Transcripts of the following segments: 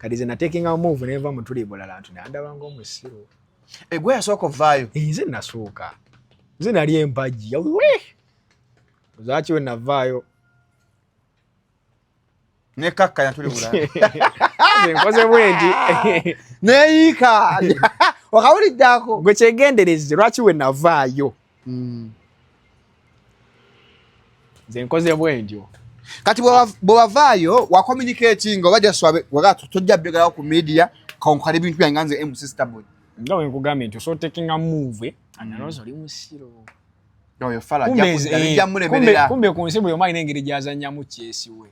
Kati ze natekinga move nenva mu Tuli Bulala, ntu nandaba ng'omusiru. Egwe yasooka ovaayo? Nze nasooka, nze nali empagi we zaki we navaayo. Nekakkanya Tuli Bulala. Nze nkoze bwe nti. Neyiika wakawuliddako. Gwe kyegendereze lwaki we navaayo. Nze nkoze bwe ntyo. Kati bwewavaayo wacommunicating oba just waga tojja byogerawo ku media, kankale ebintu byange nga nze MC Starboy? Nga bwe nkugambye nti osobola takinga move analowooza oli musiru. Oyo fala. Kumbe ajja mulemerera. Kumbe ku nsi buli omu alina engeri gy'azannyamu chess we.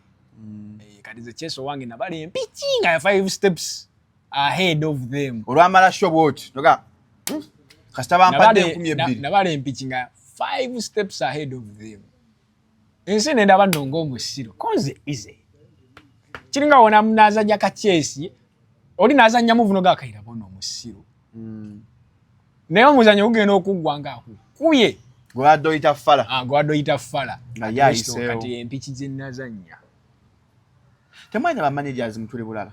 Kati ze chess owange nabala empiki nga ya five steps ahead of them. Olwamala show bwoti toga kasita bampadde 2000. Nabala empiki nga five steps ahead of them. Ensi nendaba nno ng'omusiru konze ize kiringa wona nazanya ka chess, oli nazanya muvuno gakayira bona omusiru. Naye omuzanyo gugenda okuggwa nga akukuye. Gwebadde oyita fala. Ah, gwadde oyita fala. Nga ye ayiseewo. Kati empiki ze nazanya. Temwalina bamanagers mutuli Bulala?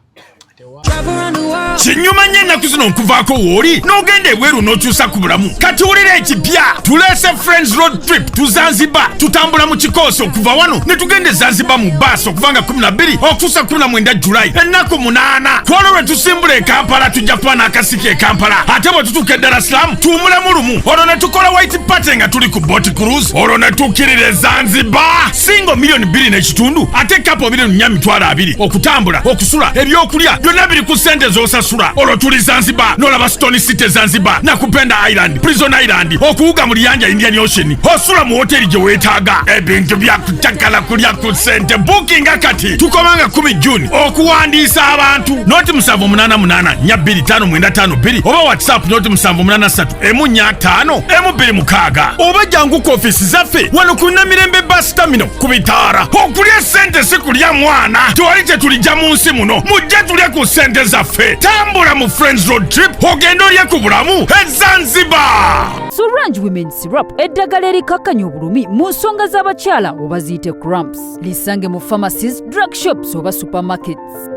Kinyuma nnyo ennaku zino nkuvaako w'oli n'ogenda ebweru n'okyusa ku bulamu. Kati wulira ekipya, tuleese Friends Road Trip to Zanzibar. Tutambula mu kikoosi okuva wano ne tugenda e Zanzibar mu baasi okuva nga 12 okutuusa 19 Julayi, ennaku 8. Kwolwo lwe tusimbula e Kampala tujja kuba n'akasiki e Kampala, ate bwe tutuuka e Dar es Salaam tuwumulemu lumu, olwo ne tukola white party nga tuli ku boat cruise, olwo ne tukkirira e Zanzibar. Single miliyoni 2.5, ate couple miliyoni 4 mitwalo 20. Okutambula, okusula, ebyokulya byonna biri ku ssente z'osasula. Olwo tuli Zanzibar n'olaba Stone City Zanzibar, Nakupenda Island, Prison Island, okuwuga mu liyanja Indian Ocean. Osula mu woteri gye weetaaga. Ebintu byakucakala, kulya ku ssente. Bukinga kati, tukomanga 10 Juni okuwandiisa abantu. Noti 788 425 92 oba WhatsApp noti 783 145 126, oba jangu ku ofisi zaffe wano ku Namirembe Bus Terminal ku bitaara. Okulya ssente si kulya mwana, tewali kye tulijja mu nsi muno. Mujje tulye ku ssente zaffe. Tambula mu Friends Road Trip, ogenda olye ku bulamu e Zanzibar. Sorange Women Syrup, eddagala erikakkanya obulumi mu nsonga z'abakyala oba ziyite cramps. Lisange mu pharmacies, drug shops oba supermarkets.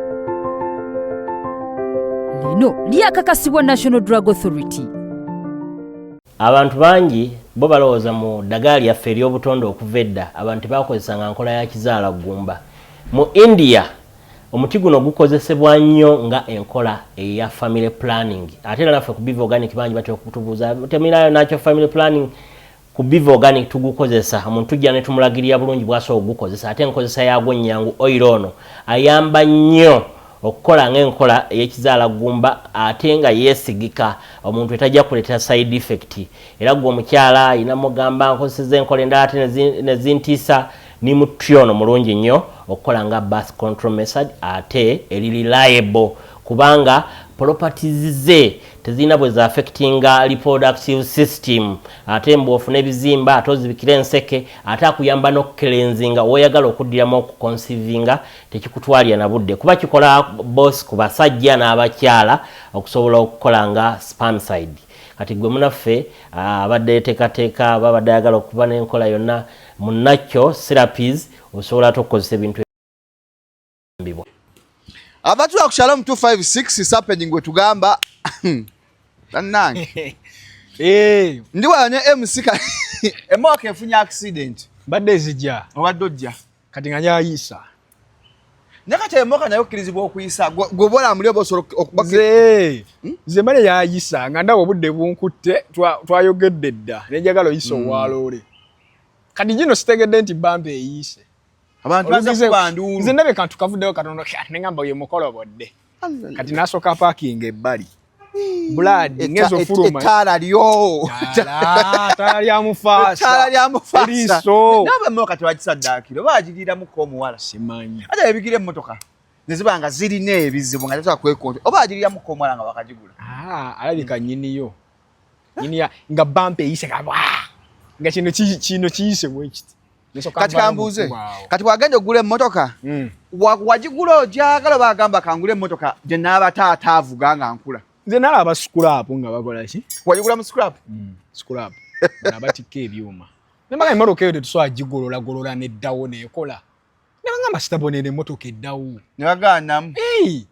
Lino lyakakasibwa National Drug Authority. Abantu bangi bo balowooza mu ddagala lyaffe ery'obutonde okuva edda abantu tebakozesanga nkola ya kizaala ggumba. Mu India omuti guno gukozesebwa nnyo nga enkola eya family planning. Ate era naffe ku Biva Organic bangi batera okutubuuza, temirayo nakyo family planning? Ku Biva Organic tugukozesa, omuntu tujja ne tumulagirira bulungi bwasobola okugukozesa, ate enkozesa yaagwo nnyangu. Oil ono ayamba nnyo okukola ng'enkola ey'ekizaala ggumba, ate nga yeesigika, omuntu etajja kuleetera side effect. Era gwe omukyala ayina mugamba nkozeseza enkola endala ate nezintiisa, neem tree ono mulungi nnyo okukola nga birth control method, ate eri reliable kubanga properties ze tezirina bwe zaaffectinga reproductive system. Ate mbw'ofuna ebizimba ate ozibikira enseke, ate akuyamba n'okucleansinga woyagala okuddiramu okuconceivinga, tekikutwalira na budde kuba kikola both ku basajja n'abakyala okusobola okukola nga spermicide. Kati gwe munaffe abadde yeteekateeka, babadde ayagala okuba n'enkola yonna munakyo therapies, osobola ate okukozesa ebintu mbibwa. Abatula ku Shalom 256 is happening. We tugamba bannange. Ndi wano ne MC emoka efunye accident. Mbadde ezijja. Obadde ojja. Kati nga njayisa. Naye kati emoka nayo okkirizibwa okuyisa? Gwe bola muli oba osobola okuba Nze mbale yayisa nga ndaba obudde bunkutte, twayogedde dda nenjagala oyisa owaloole. Kati gino sitegedde nti bampa eyiise. Abantu baza kuba nduulu. Nze ndabe kantu kavuddeyo katono, nengamba ye mukolobodde. Kati nasooka parking ebbali. Blood ngezo fuluma. Ettaala lyo. Taala lya Mufaasa. Ettaala lya Mufaasa. Eriiso. Naaba emmotoka tebagisaddaakira oba agiriiramuko omuwala? Simanyi. Ate ebigira emmotoka ne ziba nga zirina ebizibu nga tasobola kwekonto, oba agiriiramuko omuwala nga wakagigula? Ah, alabika nnyiniyo. Nnyiniya nga bampa eyise kabwa. Nga kino kiyise bwe kiti. Kati kambuuze, kati bwagenda okugula emmotoka, wagigula ogyagala oba agamba kangula emmotoka gye naaba taata avuga nga nkula? Nze nalaba scrap nga bakola ki? Wagigula mu scrap? Scrap. Nabatikka ebyuma. Nembaga emmotoka eyo tetusobola gigolola golola neddawo neekola. Nebagamba sitabonera emmotoka eddawo. Ne bagaanamu. Hey!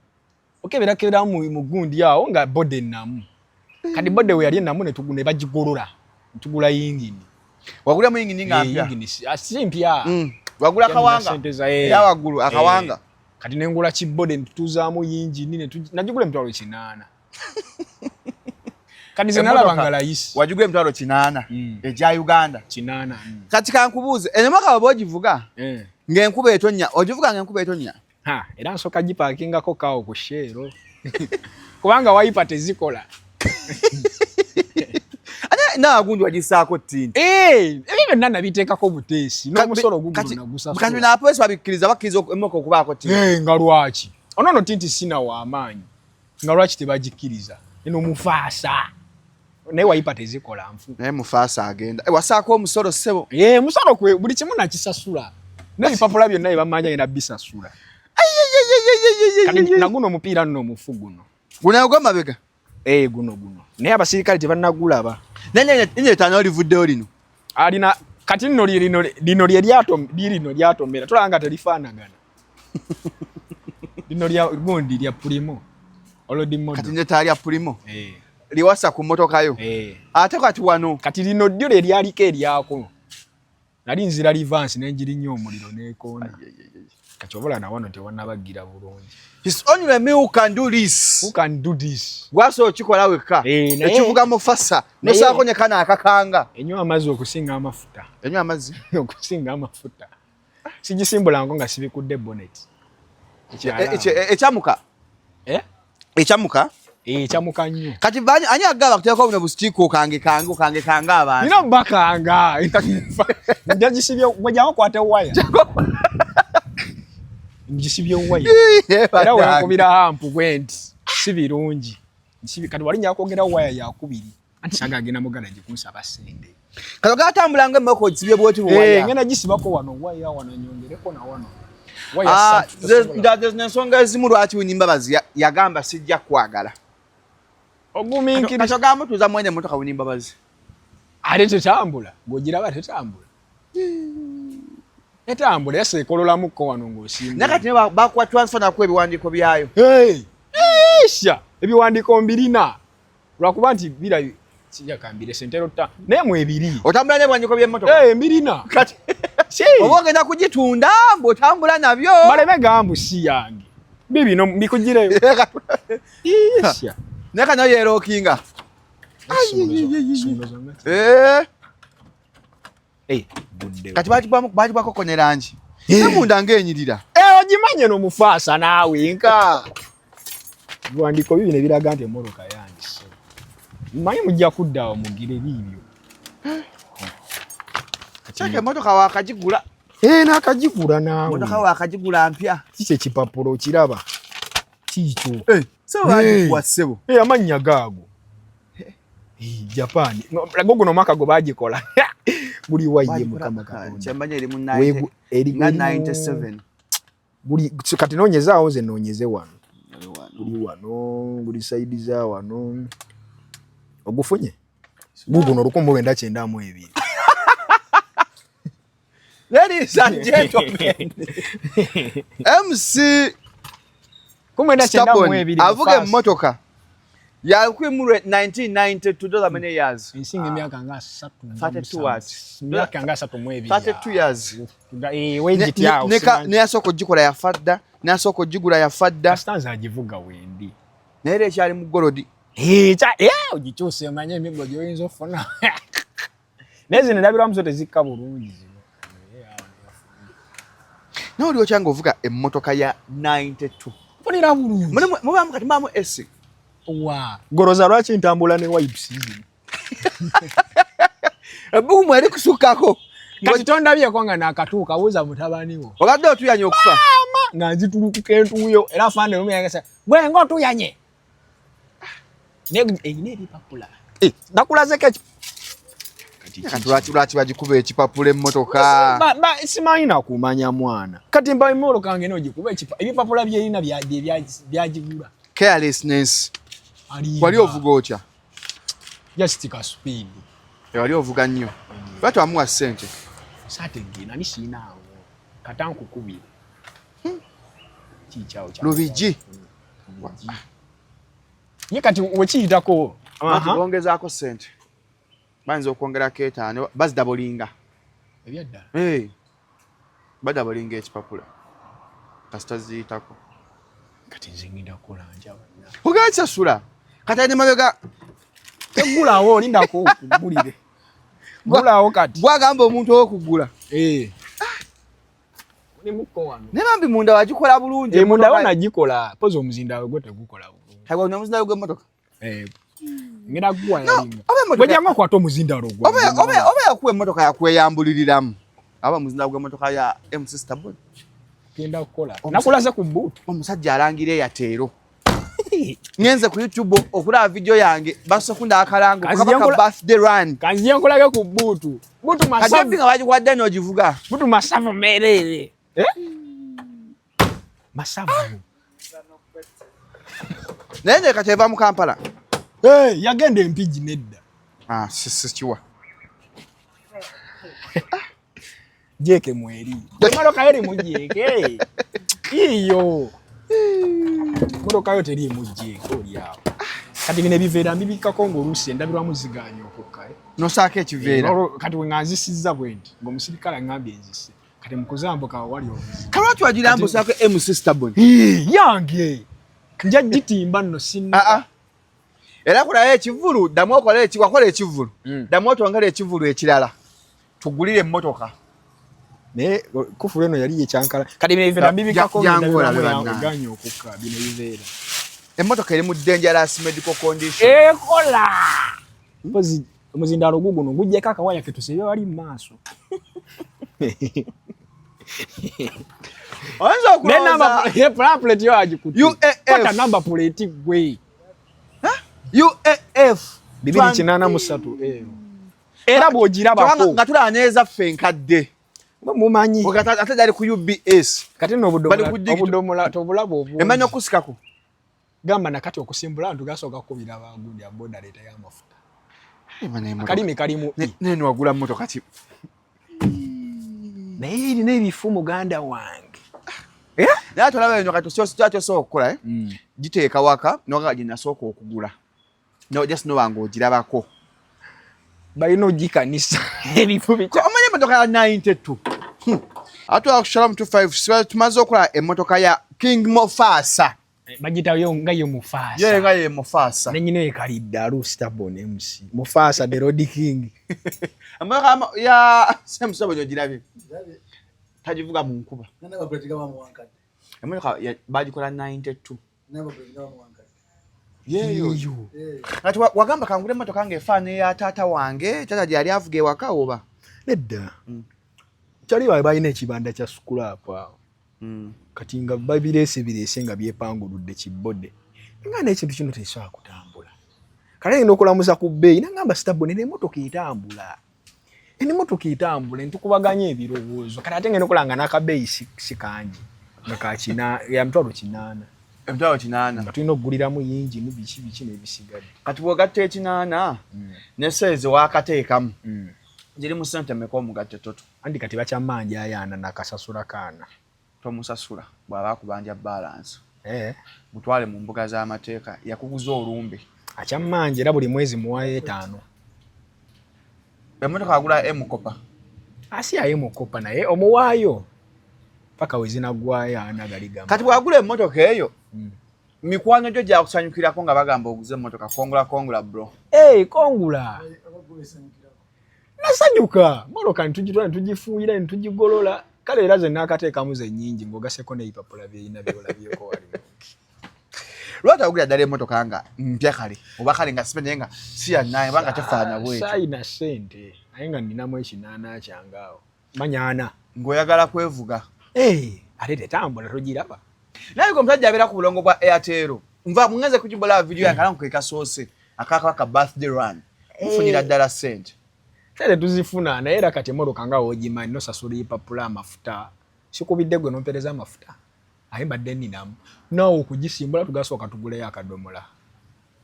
Okeberakeberamu mu gundi awo nga body namu. Kati body we yali enamu ne bagigolola, netugula yingini. Wagula mu yingini nga mpya? Yingini si mpya. Wagula kawanga ya waggulu akawanga. Kati nengula kibode netutuzaamu yingini, nagigula 800,000. Kati nze nalaba nga layisi. Wagigula 800,000 egya Uganda? 800. Kati kankubuuze, emmotoka bw'oba ogivuga ng'enkuba etonnya, ogivuga ng'enkuba etonnya? Ha, era nsooka gipaakingako kaawo ku Shell. Kubanga wiper tezikola. Ate naagundi wagisaako tint. Ebyo byonna nabiteekako buteesi n'omusolo guguno nagusasula. Kati bino abapoliisi babikkiriza, bakkiriza emmotoka okubaako tint? Nga lwaki? Ono no tint sina w'amaanyi. Nga lwaki tebagikkiriza? Eno mufaasa. Naye wiper tezikola nfu. Naye mufaasa agenda. Wasaako omusolo ssebo? Musolo kwe buli kimu nakisasula. N'ebipapula byonna bye bamanja ngenda bisasula. Kati naguno omupiira nno omufu guno. Guno ogwa mabega? Guno guno. Naye abasirikale tebannagulaba. Naye nne ttaano olivuddeyo lino. Alina kati nno lino lino lye lyato lino lyatomera tulaba nga terifaanagana. Lino lya gundi lya Primo. Olodi model. Kati nne ttaano lya Primo. Liwasa ku mmotoka yo. Ate kati wano. Kati lino ddyo lye lyaliko eryako. Nali nzira reverse ne ngirinnya omuliro n'ekoona. Kati obola na wano tewannabagira bulungi. It's only me who can do this. Who can do this? Gwasa okikola wekka. Ekivuga mufasa. Nosaako ne kana akakanga. Enywa amazzi okusinga amafuta. Enywa amazzi? Okusinga amafuta. Sigisimbulango nga sibikudde bonnet. Ekyamuka? Ekyamuka? Ekyamuka nnyo. Kati ani agaba kuteekako buno busitiiko okange kange okange kange abantu? Nina bakanga. Nja gisibye, gwe kwata waya. Ngisibye waya. Era wenkubira hampu bwe nti si birungi. Kati wali nja kwongera waya yakubiri. Anti saga agenda mu garage kunsaba ssente. Kati ogatambula nga emmotoka ogisibye bw'oti waya. Ngenda gisibako wano waya wano nyongereko na wano. Waya ssatu. Ensonga ezimu lwaki Winnie Mbabazi yagamba sijja kwagala. Ogumiikiriza. Kati ogamba mutuuza mwene emmotoka Winnie Mbabazi. Ate tetambula, ng'ogiraba tetambula. Etambula yasa ekololamuko wano ng'osimbula. Naye kati bakuwa transfer nakuwa ebiwandiiko byayo. Sha, ebiwandiiko mbirina. Lwakuba nti bira sijakambire sentero ta. Naye mwebiri. Otambula n'ebiwandiiko by'emmotoka? Mbirina. Kati oba ogenda kugitunda ng'otambula nabyo. Baleme gambu si yange. Bibino mbikugireyo. Sha. Naye kano yeerookinga. Kati bagibwako ne langi. Nemunda ng'enyirira. Ogimanye n'omufaasa naawe nka. Ebiwandiiko bibino ebiraga nti emmotoka yange. Mmanyi mujja kudda awo mugire biibyo. Kyeka emmotoka waakagigula. N'akagigula naawe. Emmotoka waakagigula mpya. Kiki ekipapula okiraba? Kiikyo. Ssebo baagikuwa ssebo. Amannya gaago. Japan. Lago guno omwaka gwe baagikola. Guli waye Mukama Katonda. Kyemmanyi eri mu 97. Guli kati noonyezaawo nze noonyeze wano. Guli wano, guli sayidi za wano. Ogufunye? Guguno 1992. Ladies and gentlemen, MC 1992 avuga emmotoka ya 1992, those are many years. Ensinga emyaka nga 3. 32 years. Emyaka nga 32. 32 years. Neyasooka ogikola yafa dda, neyasooka ogigula yafa dda. Kastanza agivuga wendi. Naye era ekyali mu golodi. Ogikyuse omanye emiggo gy'oyinza ofuna. Naye zino endabirwamu zo tezikka bulungi zino. Naye oli otya ng'ovuga emmotoka ya 92? Mpulira bulungi. Mubaamu kati mubaamu AC. Wa. Goroza lwaki ntambula ne wipes zino? Ebbugumu eri kusukkako. Kati tondabyeko nga naakatuuka, buuza mutabani wo. Obadde otuyanye okufa? Maama! Nga nzitulukuka entuuyo era afande lumu yagamba, gwe ng'otuyanye. Naye erina ebipapula. Nakulazeko Kati lwaki bagikuba ekipapula emmotoka? Simanyi nakumanya mwana. Kati mba emmotoka yange n'ogikuba ebipapula byerina byagigula. Carelessness. Wali ovuga otya? Just ka speed. Wali ovuga nnyo. Lwaki wamuwa ssente? Saategeera nali siinaawo. Kata nkukubire. Kiikyawo kya Lubigi. Bakubye ye kati wekiyitako. Bongezaako sente, bayinza okwongerako 5, bazidabolinga. Ebyaddala. Hey, badabolinga ekipapula kasita ziyitako. Kati nze ngenda kukola njaba. Ogenda kisasula kati ane mabega. Tegulawo, olindako okugulire, gulawo kati. Gwagamba omuntu owokugula. Eh. Mulimuko wano. Naye bambi munda wagikola bulungi. Eh, munda wo nagikola pozi, omuzindaalo gwe tegukola bulungi. Kagwa omuzindaalo gw'emmotoka. Eh, ngenda kuguwa. No, yalinga oba emmotoka- bwejanga okwata omuzindaalo gwa Oba yakuwa emmotoka yakweyambuliriramu, aba omuzindaalo gw'emmotoka ya MC Stabon. Genda kukola nakulaze ku buutu. Omusajja alangira eyateero, ngenze ku YouTube okulaba video yange, basokunda akalango Kazi kabaka birthday run. Kanzije nkulage ku buutu, buutu masavu. Kajebi nga bagikwadde n'ogivuga. Buutu masavu mereere, eh? Masavu. Naye nze kati eva mu Kampala. Hey, yagenda Empigi nedda. Ah, si kiwa. Jeeke mweri emotoka yo erimu jeeke, iyo motoka yo teriimu jeeke, oli awo. Kati bino ebiveera mbibikako ngaoluusi endabirwamu ziganye okukka, eh. Nosaako ekiveera. Kati we nga nzisizza bwe nti ng'omusirikale aŋŋambye nzise, kati mu kuzambuka wali obuzibu. Kalwaki wagirambusaako MC Stabon? Yange nja gitimba nno sinna. Ah, ah. Era kulayo ekivulu, ddamu okole wakola ekivulu, ddamu otwongere ekivulu ekirala, tugulire emmotoka. Naye kufulu eno yali yekyankala, kati bino ebiveera mbibikako. Jangu olabe bannange. Eganye okukka bino ebiveera. Emmotoka eri mu dangerous medical condition. Ekola mpozi omuzindaalo guguno gujjeko akawaya ketusibye wali mu maaso. Oyinza okulowooza Plate yo agikutte. UAF. Kwata number plate gwe. UAF 283 eyo era bw'ogirabako. Nga tulaba n'ezaffe enkadde. Mumanyi. Ate gali ku UBS. Kati nno Bali ku digital. obudomola tobulaba obungi. Emanya okusikako. Gamba nakati okusimbula ntu gasooka kukubira bagundi aboda leetayo amafuta, akalimi kalimu i. Nene wagula mmotoka ki? Naye erina ebifu, muganda wange. Naye tolaba eno kati kyosobola okukola, eh? Giteeka waka noga gye nasooka okugula. No, just noba ng'ogirabako. Balina ogikanisa ebifu bikya. Omanyi emmotoka ya 92. Ate wakushala mu 25 tumaze okulaba emmotoka ya King Mufasa. Bagitayo nga ye Mufaasa. Ye nga ye Mufasa. Nenyina ekalidde alu Stabon MC Mufaasa the Road King. Emmotoka ya Semusabo ogirabye? Tagivuga mu nkuba. Emmotoka bagikola 92. Yeeyo. Kati wagamba kangule emmotoka ng'efaana eya taata wange, taata gyali avuga ewaka oba? Nedda, kyali bawe balina ekibanda kya scrap awo, kati nga babireese bireese nga byepanguludde kibbode, nga n'ekintu kino tekisobola kutambula. Kale ngenda okulamuza ku bbeeyi, nagamba, "Stabone, n'emmotoka etambula, eno emmotoka etambula." Ntukubaganya ebirowoozo, kati ate ngenda okulaba nga n'akabeeyi si kangi, nga kakina ya 800,000. 800,000. Nga tulina okuguliramu yingini, biki biki n'ebisigadde. Kati bw'ogatta 800 ne seeze wakateekamu, ziri mu ssente meka omugatte toto? Andi kati bakyamanja ayaana nakasasula kaana. Tomusasula bw'aba akubanja balance. Eh. Mutwale mu mbuga z'amateeka, yakuguza olumbe. Akyamanja era buli mwezi muwayo 5. Emmotoka agula emukopa. Asi aye mukopa, naye omuwaayo paka wezinaggwayo ana gali gama. Kati bw'agula emmotoka eyo, mikwano gyo gyakusanyukirako nga bagamba oguze emmotoka, kongula kongula bro. Hey, kongula, nasanyuka. Motoka ntugitwala ntugifuyira ntugigolola, kale era ze nakateekamu ze nnyingi ng'ogaseko n'ebipapula byerina byolabyeko wali. Lwaki awugulira ddala emmotoka nga mpya kale, oba kale nga sibe, naye nga si yannaye oba nga tefaana bwetyo? Saayina ssente, naye nga nninamu 800 kyange awo, manya ana. Ng'oyagala kwevuga. Hey, ate tetambula, togiraba. Naye gwe omusajja abeera ku bulongo bwa Airtel, nva ngenze kugibola video yange alangu ke kasoose akakabaka birthday run, mufunira ddala ssente. Sente tuzifuna, naye era kati emmotoka nga wogimanyi, nosasula epapula, amafuta, sikubidde gwe nompereza amafuta, aye mbadde ninamu naawe okugisimbula. Tugasooka tuguleyo akadomola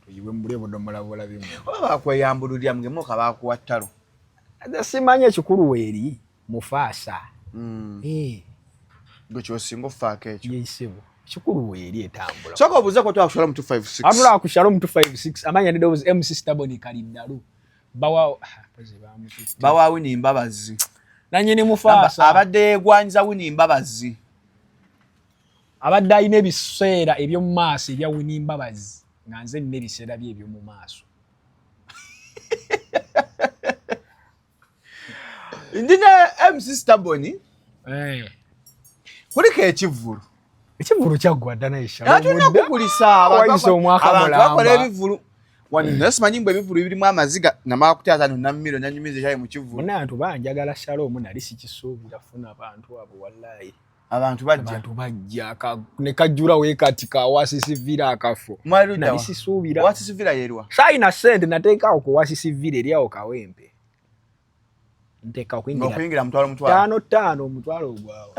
tuyiwe mubuli obudomola bulabimu. Oba bakweyambululira mugemoka bakuwa ttalo. Simanyi, ekikulu weeri Mufaasa. Gwe kyosinga ofaako ekyo. Yeisebo. Kikulu weeri etambula. Soka obuuze ko twala ku Shalom 256. Atula ku Shalom 256 amanya ne MC Staboni Kaliddalu. Bawa bawa Winnie Mbabazi. Nanyini mufaasa. Abadde yegwanyiza Winnie Mbabazi. Abadde alina ebiseera eby'omu maaso ebya Winnie Mbabazi nga nze nina ebiseera bye eby'omu maaso. Ndi ne MC Staboni. Eh. Kuliko ekivvulu. Ekivvulu kyaggwa dda naye Shalom. Tulina kukulisa abantu bakola ebivvulu. Wano naye simanyi mbu ebivvulu birimu amaziga namala kutyaza no nammiro nanyumiza ekyayi mu kivvulu. Munnantu banjagala Shalom nali sikisuubira funa abantu abo wallahi. Abantu bajja. Abantu bajja ne kajjula weekati ka Wasisi Villa akafo. Nali sisuubira. Wasisi Villa yerwa. Saayina ssente nateekaawo ku Wasisi Villa eri awo Kawempe. Nteeka okuyingira mutwalo mutwalo. 5 omutwalo ogwawo.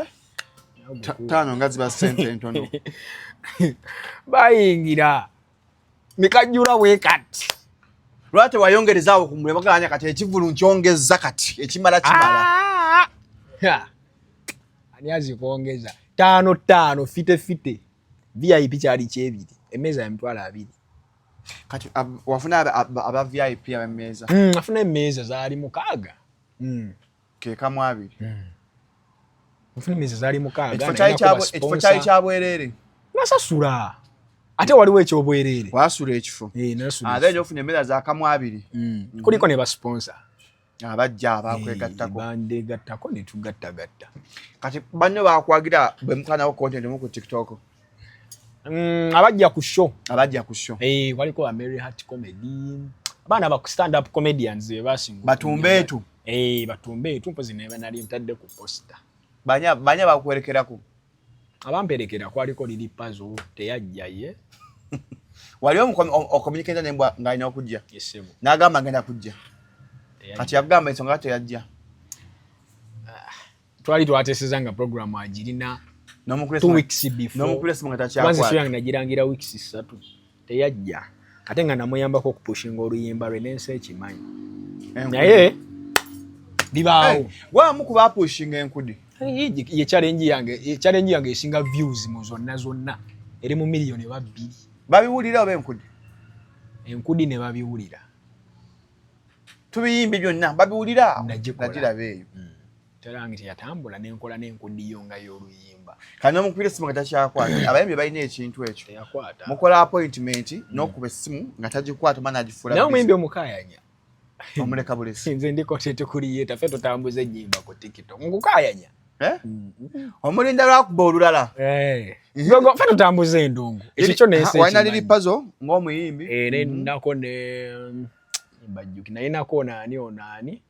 5 nga ziba ssente entono. Bayingira. Ne kajjula weekati. Lwaki tewayongerezaawo ku mulembe ganya kati ekivvulu nkyongeza kati ekimala kimala. Ani azikwongeza 5 5 fite fite VIP kyali kyebiri emmeeza ya 20,000. Kati wafuna aba VIP ab'emmeeza? Afuna emmeeza zaali 6. Kekamu 2. Nfuna emmeeza zaali 6. Ekifo kyali kya bwereere. Nasasula. Ate waliwo ekyobwereere. Wasula ekifo. Nasula. Ate ofuna emmeeza za kamu 2. Kuliko ne ba sponsor. Abajja abakwegattako. Bandegattako ne tugattagatta. Kati banno bakwagira bwe mukanawo content mu ku TikTok. Abajja ku show. Abajja ku show. Waliko ba Mary Heart Comedy. Abaana ba stand up comedians be basinga. Batumbeetu. Batumbeetu mpozi ne nali ntadde ku poster. Banya bakwerekerako. Abamperekera kwaliko Lili Puzzle teyajja ye. Wali okomunicate ne mbwa ng'alina okujja. Yesebo. N'agamba ngenda kujja. Kati yagamba ensonga teyajja. Twali twateseza nga program agirina 2 weeks before. N'omukulesi nga takyakwata. Kwanza yange nagirangira weeks 3 teyajja. Ate nga namuyambako okupushinga oluyimba lwe n'ensi ekimanyi. Naye bibaawo. Wamu ku bapushinga enkudi. Ye challenge yange esinga views mu zonna zonna eri mu miliyoni 2. Babiwulira oba enkudi? Enkudi ne babiwulira. Tubiyimbi byonna babiwulira nagiraba eyo. Terangi teyatambula n'enkola n'enkudi yo nga y'oluyimba. Kano omukubira essimu nga takyakwata. Abayimbi balina ekintu ekyo. Teyakwata. Mukola appointment n'okuba essimu nga tagikwata oba n'agifuula. Naye omuyimbi omukaayanya. Omuleka bulesi. Nze ndi content creator ffe tutambuza ennyimba ku TikTok. Nkukaayanya. Omulinda lwakuba olulala. Ffe tutambuza endongo. Ekyo kyo n'ensi. Walina Lili Puzzle ng'omuyimbi. Nako ne Bajjuki. Naye nako naani onaani.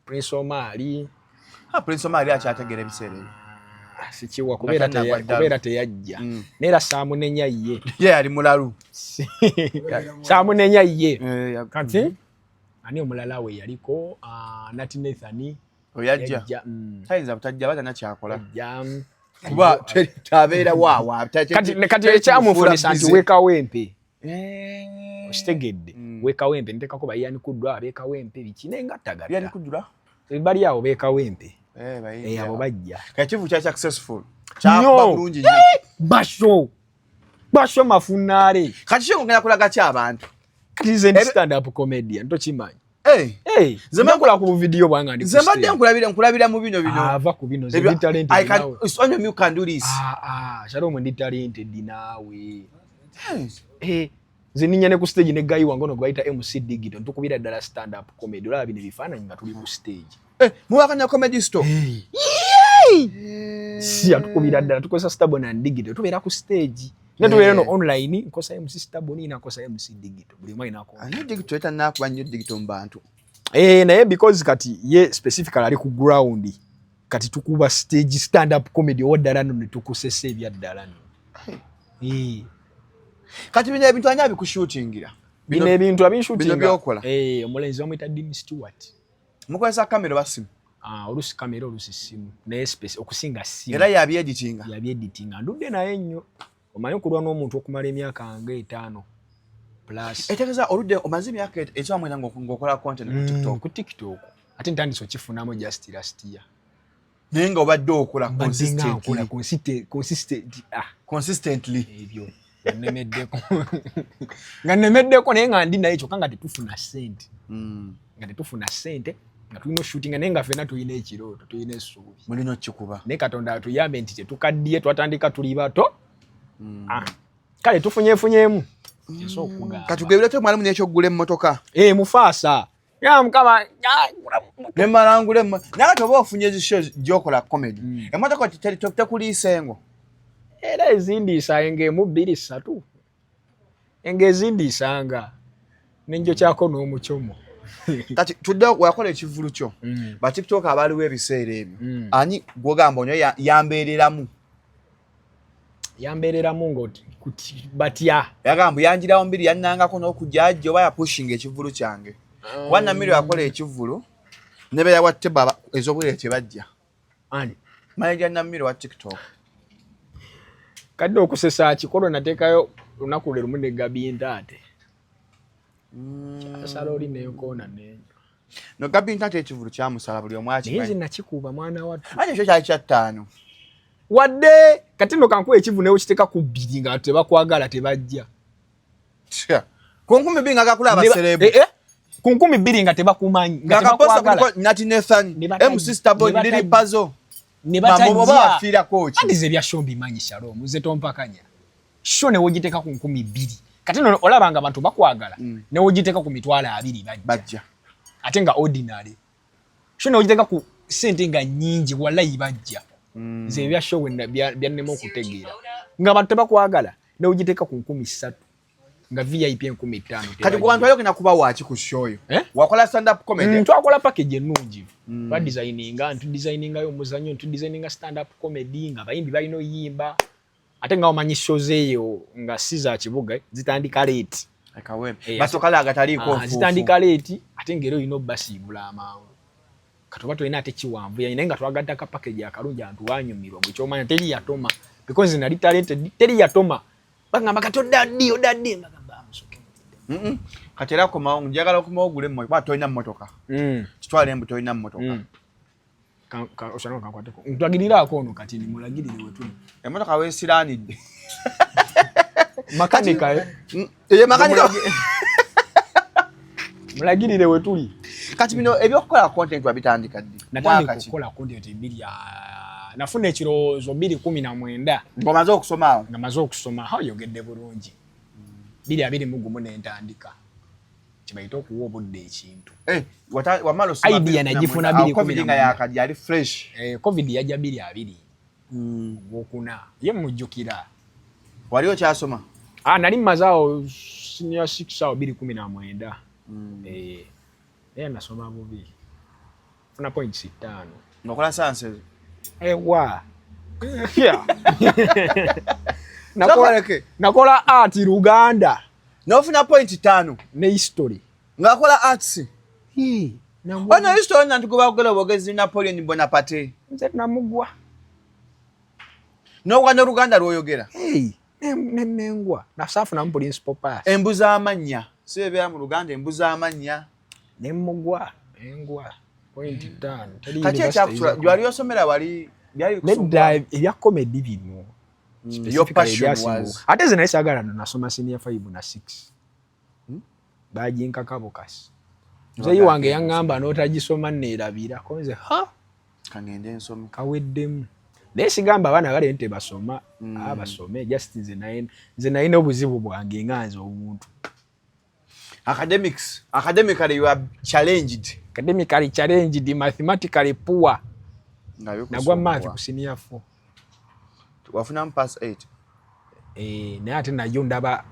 Prince Omari. Prince Omari akyategeera ebiseera ebyo. Sikiwa kubeera teyajja. Neera saamunenya ye. Ye ali mulalu. Saamunenya ye. Kati ani omulala we yaliko Nati Nathan. Oyajja. Tayinza butajja bata nakyakola. Kuba tabeera waawa. Kati ekyamufunisa nti weekawempe. Okitegedde. Weekawempe nteekako bayani kuddwa abeekawempe biki naye nga tagatta. Yani kuddwa? Bali awo beekawempe. Abo bajja. Ekivu kya successful. Kyakuba bulungi nnyo. Basho. Basho mafunaale. Kati kyo ngenda kulaga ki abantu? Kati nze ndi stand up comedian tokimanyi. Nze nkola ku video bwange ndi. Nze mbadde nkulabira mu bino bino. Ava ku bino nze ndi talented. I can it's only you can do this. Shalom ndi talented naawe. Nze nninnya ne ku stage ne guy wange ono gwe bayita MC Digital ntukubira ddala stand up comedy olaba bino ebifaananyi nga tuli ku stage. Muwakanya comedy store. Si atukubira ddala tukozesa Stabone and Digital tubeera ku stage. Ne tubeera no online nkosa MC Stabone nakosa MC Digital buli omu alina. Ani Digital tannakuba nnyo Digital mu bantu. Naye because kati ye specifically ali ku ground kati tukuba stage stand up comedy owa ddala nno ne tukusesa ebya ddala nno. Kati bino ebintu ani abikushutingira? Bino ebintu abinshutinga. Bino by'okola. Omulenzi bamuyita Dean Stewart. Mukozesa kamera oba simu? Oluusi kamera oluusi simu. Naye space okusinga simu. Era yabyeditinga? Yabyeditinga. Ndudde naye nnyo. Omanyi okulwa n'omuntu okumala emyaka nga 5 plus. Etegeeza oludde omaze emyaka ekyamwenda ng'okola content ku TikTok. Ku TikTok. Ate ntandise okifunamu just last year. Naye nga obadde okola Mbadde nga nkola consistently. Consistent, ah. Consistently. Ebyo nga nnemeddeko, nga nnemeddeko, naye nga ndi naye, kyokka nga tetufuna ssente. Nga tetufuna ssente, nga tulina oshootinga, naye nga ffenna tulina ekirooto, tulina essuubi. Mulina okikuba. Naye Katonda atuyambe nti tetukaddiye, twatandika tuli bato. Ah, kale tufunyeefunyeemu, nsobola okugamba. Katugebere, mwalimu n'ekyokugula emmotoka? Eh, mufaasa ya Mukama, ah, Nemala ngula naye ate oba ofunye zi show gyokola comedy, emmotoka tekuliisa engo? Era ezindiisa engo emu, bbiri, ssatu, engo ezindiisanga nenjokyako n'omukyomo. Kati tudde wakola ekivulu kyo, ba TikTok abaliwo ebiseera ebyo, ani gwogamba onyo yambeereramu? Yambeereramu ng'oti batya? Yagamba yanjirawo mbiri, yannangako n'okujajja oba yapushinga ekivulu kyange, kuba Namiro yakola ekivulu ne beyawa teba ez'obwerere tebajja. Ani? Manager Namiro wa TikTok. Kadde okusesa kikolo nateekayo lunaku lwe lumu ne Gabinta, ate kyasala oli nenkoona nenyo. No Gabinta ate ekivulu kyamusala, buli omu Naye nze akimanyi. Nakikuuba, mwana wattu. Ate ekyo kyali kya ttaano. Wadde kati nno kankuwa ekivu newe kiteeka ku bbiri nga tebakwagala, tebajja. Tya. Ku 2000 nga gakula abaserebu. Eh, eh, ku 2000 nga tebakumanyi, nga nga kaposta tebakwagala. Kuliko Nati Nathan, Ne MC Starboy, Lili Pazo. Ne Mambo oba batajja. wafiirako ki? Anti ze ebya show mbimanyi, Shalom, nze tompakanya. Show ne wogiteeka ku 2000, kati nno olaba nga abantu bakwagala, ne wogiteeka ku 20,000 bajja. Bajja. Ate nga ordinary show ne wogiteeka ku sente nga nnyingi, wallahi bajja. Nze ebya show byannema okutegeera, nga abantu tebakwagala, ne wogiteeka ku 3000, nga VIP 5000, Kati tebajja. ku bantu wali ogenda kuba waaki ku show yo? Eh? Wakola stand up comedy? Twakola package ennungi. Twadesigninga, ntudesigningayo omuzannyo, ntudesigninga stand up comedy, nga abayimbi balina oyimba, ate nga omanyi shows eyo nga si za kibuga, zitandika late. Akawempe. Eh, Basokala agataliiko Ah, nfuufu. zitandika late, ate ng'era olina obbasiibula amangu. Kati oba tolina ate kiwanvu naye nga twagatta ka package akalungi, abantu banyumirwa. Gwe kyomanya teri yatoma, because nali talented, teri yatoma. Bagamba kati odda ddi, odda ddi? Mbagamba amusoke. Kati era komawo, njagala okomawo ogule emmotoka, kuba tolina mmotoka. Kitwale embu tolina mmotoka. Osana kankwateko, ntwagiriraako ono kati nimulagirire wetuli. Emmotoka weesiraanidde. Makanika, eh? Ye makanika. Mulagirire wetuli. Kati bino ebyokukola content wabitandika ddi? Natandika Mwaka ki? okukola content bbiri, ah, nafuna ekirowoozo 2019. Ng'omaze okusoma awo? Nga maze okusoma. Ha, oyogedde bulungi. 2021 nentandika, kibayite okuwa obudde ekintu. Eh, wamala osoma Idea 2019. nagifuna Awo 2019. COVID nga yakajja, yali fresh. Eh, COVID yajja 2020 ogwokuna, ye mujjukira. Wali okyasoma? Ah, nali mmaze awo senior six awo 2019. Eh, naye nasoma bubi, funa points 5. Ng'okola science ezo? Ewa. Yeah. Nakola, Sokoleke. nakola art, Luganda N'ofuna point 5? Ne history. Ng'akola arts? Ono history nanti gwe bagogera obwogezi, Napoleon Bonaparte. Nze namugwa. N'ogwa n'Oluganda lw'oyogera? Hey, nenengwa nasaafunamu principal pass. Embu z'amannya si ebeera mu Luganda, embu z'amannya. Nemugwa, nengwa point 5. Teri Kati university ekyakusula eyinza gyewali osomera wali byali Nedda, ebya comedy bino. Your Specifically passion ebyasinga was Ate nze naye saagala no, nasoma senior 5 na 6, baginkaka bukasi. Muzeeyi wange yaŋŋamba n'otagisoma neerabira, ko nze ha Kangende ensome. Kaweddemu. Naye sigamba abaana bali nti tebasoma. Basome, just nze nalina obuzibu bwange nga nze omuntu. Academics, academically you are challenged. Academically challenged, mathematically poor. Nga bikusumbua. Nagwa math ku senior 4. Wafunamu pass 8? Eh, naye ate nayo ndaba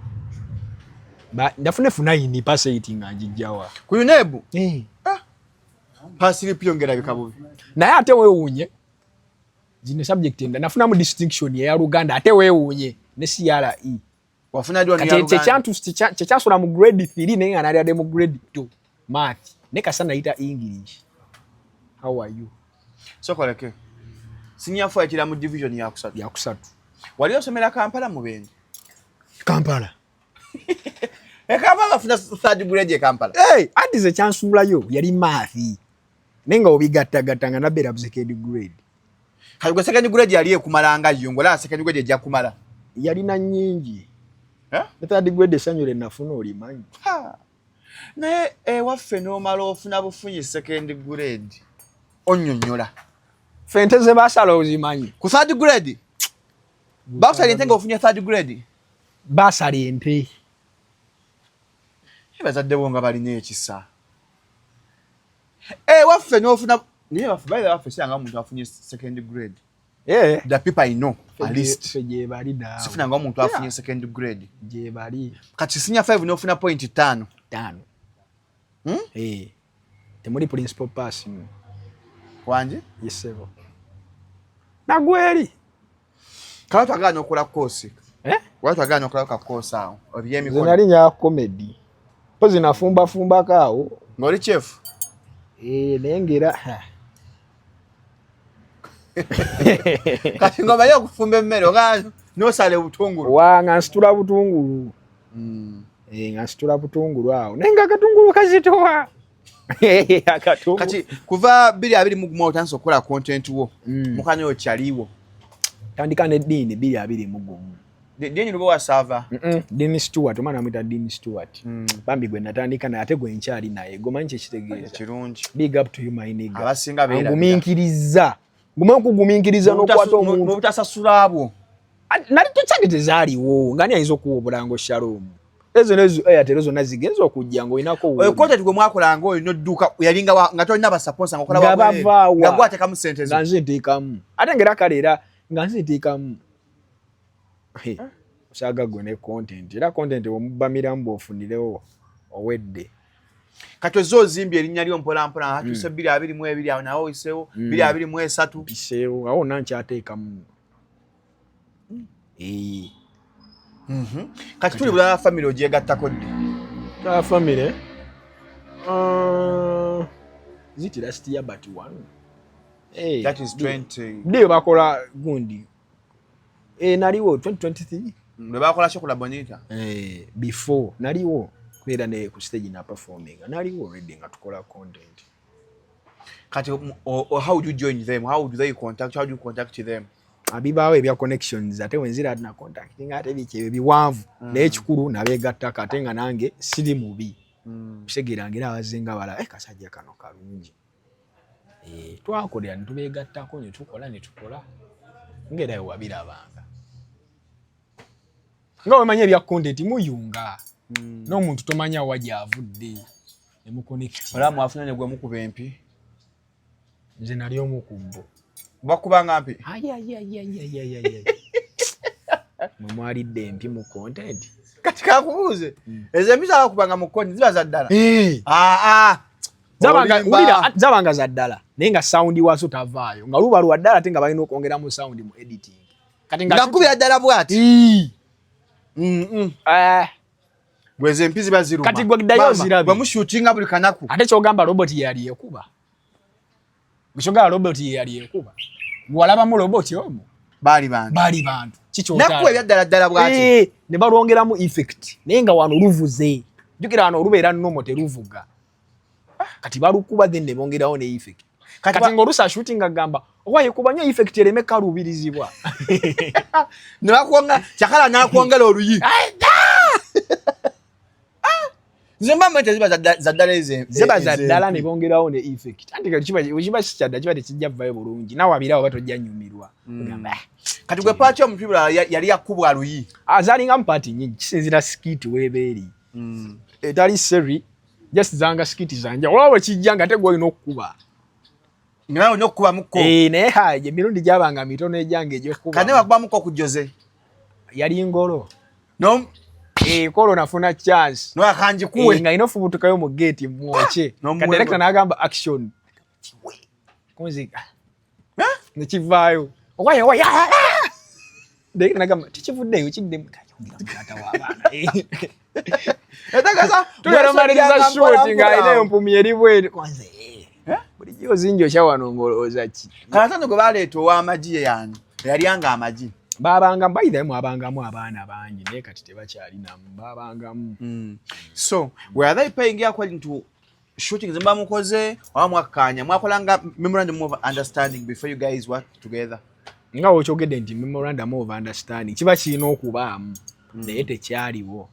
ndafuna F9, pass 8 nga njijjawa? Ku UNEB? Eh. Pass slip yongera bikabubi. Naye ate weewuunye, zino subject endala nafunamu distinction eya Luganda, ate weewuunye ne CRE. Wafuna dwa Kati ya Luganda? Kyekyansula mu grade 3, naye nga nali mu grade 2 math, ne kasa nayita English, how are you? Sokoleke, senior 4 yakira mu division ya kusatu? Yakusatu. Wali osomera Kampala, Mubende? Kampala. E Kampala bafuna third grade e Kampala? Hey, anti ze kyansuulayo yali math, naye nga obigattagatta nga nabeera second grade. Kati gwe second grade yali ekumalanga yo, ng'olaba second grade ejja kumala? Yalina nnyingi. Eh? Ne third grade essanyu lye nafuna olimanyi. Ha. Naye ewaffe n'omala ofuna bufunyi second grade, onnyonnyola. Ffe ente ze baasala ozimanyi? Ku third grade bakusala ente ng'ofunye third grade? Baasala ente. Bazadde bo nga balina ekisa. Ewaffe n'ofuna, naye waffe baira waffe siranga omuntu afunye second grade. Eh. The people I know, at least. Ffe gye bali naawe. Sifunanga omuntu afunye second grade. Gye bali. Kati senior 5 n'ofuna point 5? 5. Hmm? Eh. Temuli principal pass. Wanje? Yesebo. Nagweri. Kala twagala n'okola course. Eh? Wali twagala n'okola ka course awo ebyemikono. Nze nali nya comedy. Mpozi nafumbafumbako awo. Ng'oli chef? Eh, naye ngera. Kati ng'omanyi okufumba emmere oga n'osala obutungulu. Wa nga nsitula butungulu. Eh, nga nsitula butungulu awo. Naye nga akatungulu kazitowa. Akatungulu. Kati kuva 2021 otandise okukola content wo. Mukanya oyo kyaliwo. Tandika ne Dean 2021. Dean luba wasaava? Dean Stewart, omwana amuyita Dean Stewart. Bambi gwe natandika naye ate gwe nkyali naye. Gomanyi kye kitegeeza. Kirungi. Big up to you, my nigga. Abasinga beerabira. Angumiikiriza. Guma okugumiikiriza n'okwata omuntu. N'obutasasula bwo. Nali tokyange tezaaliwo. Nga ani ayinza okuwa obulango Shalom? Ezo nezo Airtel zonna zigenza okujja ng'olinako Oyo content gwe mwakolanga oyo n'odduka yalinga nga tolina basupporter, ng'okola Nga wa bwereere. bavaawa. Nga gw'ateekamu ssente zo. Nga nze nteekamu. Ate ng'era kale era nga nze nteekamu. Hey, osaaga gwe ne content. Era content bw'omubamiramu bw'ofunirewo owedde. Kati ozze ozimbye erinnya lyo mpola mpola, atuuse 2022 awo nawe oyiseewo, 2023. Mpiseewo, awo wonna nkyateekamu. Kati tuli bulala, family ogyegattako ddi? Bulala family? Is it last year but one? Hey, That is 20. Ndiyo bakola gundi. Naliwo 2023. Lwe bakola kyo kula Bonita? Before naliwo kubeera ne ku stage na performing. Naliwo already nga tukola content. Kati how would you join them? How would they contact? How do you contact them? Abibaawo ebya connections, ate wenzira na contacting ate biki ebyo biwanvu. Naye ekikulu nabeegattako ate nga nange siri mubi. Kusegeera ngera abazinga bala, kasajja kano kalungi. Twakolera ne tubeegattako ne tukola ne tukola. Ngera wabirabanga. Nga wemanyi ebya content muyunga. N'omuntu tomanya wa gy'avudde. Ne muconnect. Olaba mwafuna ne gwe mukuba empi. Nze nali omu ku bo. Bakubanga mpi? Ai, ai, ai, ai, ai, ai, ai, ai. Mwe mwalidde empi mu content. Kati kakubuuze. Ezo empi zabakubanga mu content ziba za ddala? Olimba. Wulira, zabanga za ddala. Naye nga sound waazo tavaayo. Nga luba lwa ddala ate nga balina okwongeramu sound mu editing. Kati nga Nga kubira ddala bw'ati? Gwe ezo empi ziba ziruma. Kati gwe ddayo Mama, ozirabye. bwe mushootinga buli kanaku. Ate ky'ogamba robot yali ekuba. Ky'ogamba robot yali ekuba. Walabamu robot omwo? Baali bantu. Baali bantu. Kiki Nakuwa ebya ddala ddala bw'ati? Ne balwongeramu effect. Naye nga wano luvuze. Jjukira wano olubeera nnomo teruvuga. Kati balukuba then ne bongerawo ne effect. Kati Kati ng'oluusi ashooting agamba, owaye kuba nnyo effect ereme kaluubirizibwa. Ne bakwonga, kyakala n'akwongera oluyi. Nze mba mmanyi teziba za ddala ezo Ziba za ezo ddala empi. ne bongerawo ne effect. Anti kati bwe kiba si kya ddala kiba tekijja kuvaayo bulungi. Naawe abirawo oba tojja nnyumirwa. Ogamba, Kati gwe part y'omupiira yali yakubwa luyi. Zaalingamu part nnyingi, kisinziira skit weeba eri. Etali seri, just zanga skit zanja. Olaba bwe kijja nga ate gwe olina okukuba. Nga nawe olina okukubamuko. Naye ha, emirundi gyabanga mitono egyange egy'okukuba. Kati naye bakubamuko ku Jose? Yali ngolo. No? Kolo nafuna chance. No, akanjikuwe. Nga ino fubutukayo mu gate mwokye. No, Kati director n'agamba action. Kiwe. Kunzika. Eh? Ne kivaayo. Owaye, owaye, ah, ah! Director n'agamba, tekivuddeyo, kiddemu. Kayongera mukata w'abaana. Etagaza, Tugenda maliriza mwesojjanga shoot mpola nga mpola. alina empumi eri bweru. Kwanza, Eh? Bulijjo ozinjokya wano ng'olowooza ki? Kalatano gwe baleeta ow'amagi ye yani, eyalyanga amagi. Baabanga, by the way, mwabangamu abaana bangi, naye kati tebakyalinamu, baabangamu. So, were they paying you according to Shooting zemba mukoze oba mwakkaanya, mwakola nga memorandum of understanding before you guys work together? Nga wokyogedde nti memorandum of understanding kiba kirina okubaamu, naye tekyaliwo.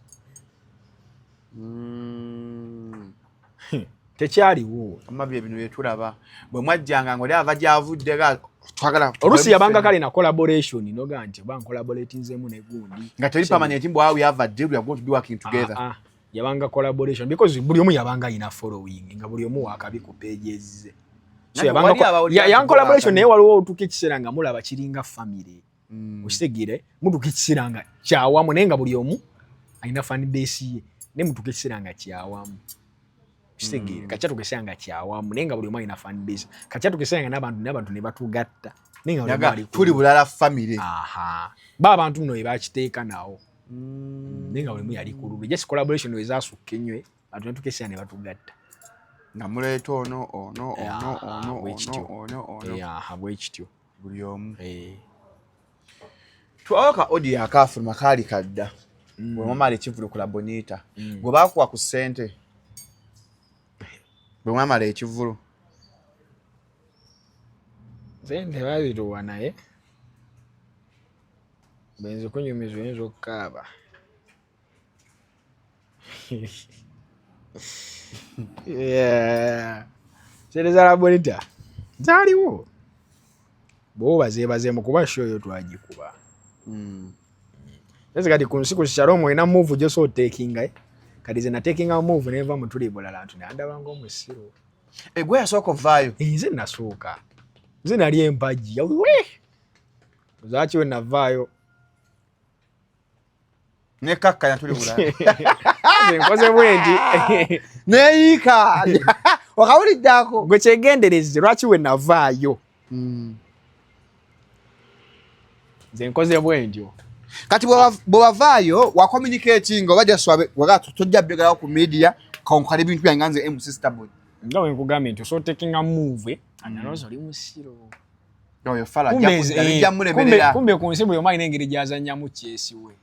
Tekyaliwo. Amabi ebino byetulaba bwe mwajjanga ngaoli ava gyavudde ga twagala. Oluusi yabanga kale na collaboration, noga nti oba ncollaboratinzemu ne gundi. Nga teri permanent mbu we have a deal, we are going to be working together. Ah, ah. Yabanga collaboration because buli omu yabanga alina following, nga buli omu wakabi ku pages ze. So Nanti yabanga wali abawulira nti yan collaboration, bo naye waliwo otuuka ekiseera nga mulaba kiringa family. Okitegeere, mutuuka ekiseera nga kyawamu, naye nga buli omu alina fan base ye, naye mutuuka ekiseera nga kyawamu. Okitegeere, kakyatuuka ekiseera nga kyawamu, naye nga buli omu alina fan base. Kakyatuuka ekiseera nga n'abantu ne batugatta, naye nga buli omu Yaga ali ku tuli bulala family. Aha, ba abantu nno bebakiteeka nawo, naye nga buli omu yali ku lulwe. Just collaboration ezasukka ennyo, abantu ne tuuka ekiseera ne batugatta. Nga muleeta ono ono ono Aha, ono bwe kityo. ono ono ono. Aha, bwe kityo. Buli omu. Eh. Twawaka audio akafuluma kaali kadda bwe mwamala ekivvulu ku Labonita, gwe baakuwa ku ssente bwe mwamala ekivvulu? Sente bazituwa, naye bwenzi kunyumiza oyinza okukaaba. Yeah. Sente za Labonita zaaliwo, bwoba zeebazeemu kuba show yo twagikuba. Ese kati ku nsi ku Shalom olina move gyosobola otekinga, eh? Kati ze natekinga move nenva mu tuli bulala nti nandaba ng'omusiru. Egwe yasooka ovaayo? Eh, nze nasooka, nze nali empagi we zaki we navaayo. Nekakkanya tuli bulala. Nze nkoze bwe nti. Neyiika wakawuliddako. Gwe kyegendereze lwaki we navaayo nze nkoze bwe ntyo. Kati bwe wavaayo wacommunicating oba just waga tojja byogerawo ku media, konkala ebintu byange nga nze MC Starboy? Nga bwe nkugambye nti osobola otekinga move analowooza oli musiru. Oyo fala Kumbe ajja bijja mulemerera. Kumbe ku nsi buli omu alina engeri gy'azannyamu chess we.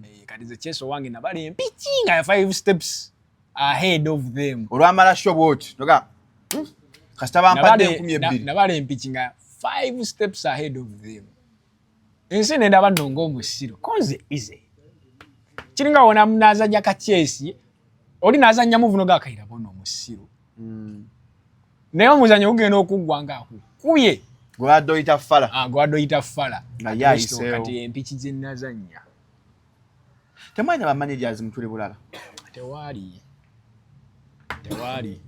Eh, kati ze chess owange nabala empiki nga five steps ahead of them. Olwamala show bwoti toga kasita bampadde 2000. Nabala empiki nga five steps ahead of them. Ensi nendaba nno ng'omusiru konze ize kiringa wona nazanya ka chess, oli nazanya muvuno gakayira bona omusiru, naye omuzanyo gugenda okuggwa nga akukubye. Gwe badde oyita fala. Ah, gwe oyita fala. Nga ye ayiseewo. Kati empiki ze nazannya. Temwalina ba managers mutuli bulala? Tewaali, tewaali,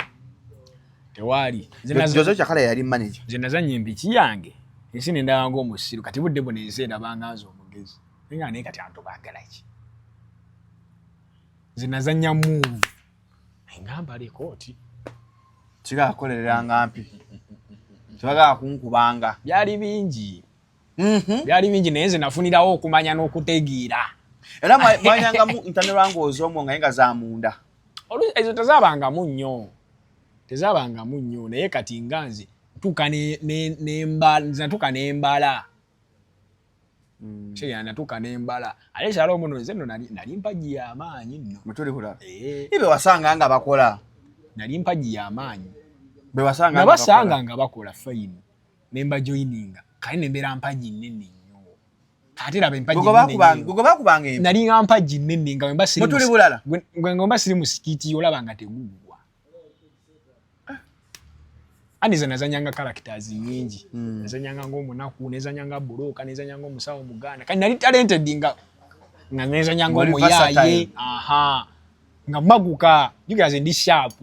tewaali. Jose Kyakala yali manager? Nze nazannya empiki yange, ensi nendaba ng'omusiru. Kati budde buno ensi endabanga nze omugezi, naye nga naye kati abantu baagala ki? Nze nazannya move engamba lekooti. Kigakolereranga mpi tebagala kunkubanga. Byali bingi. Byali bingi, naye nze nafunirawo okumanya n'okutegeera. Era mwanyangamu ntanerwanga oz'omwo ngaye nga za munda? Ezo tezabangamu nnyo, tezabangamu nnyo, naye kati nga nze ntuuka nze natuuka n'embala. Kitegeera, natuuka n'embala ate kyalo muno nze nno nali mpagi y'amaanyi nno. Mutuli bulala? Eh. Ibe wasanga nga bakola? Nali mpagi y'amaanyi. Be wasanga nga nabasanga bakola. Nga bakola fine, nemba joininga kale nembeera mpagi nnene nnyo. Ate raba empagi Gwe nnene bakubanga nnyo. Gwe bakubanga empi. Nali nga mpagi nnene nga wemba siri Mutuli bulala? Gwe nga mba siri mu skit, olaba nga teguggwa. Ani ze nazanyanga characters nnyingi. Nazanyanga ng'omunaku, nezanyanga buloka, nezanyanga omusawo muganda. Kati nali talented nga nezanyanga Ng'oli omuyaaye. Versatile. Aha, nga maguka jukira nze ndi sharp.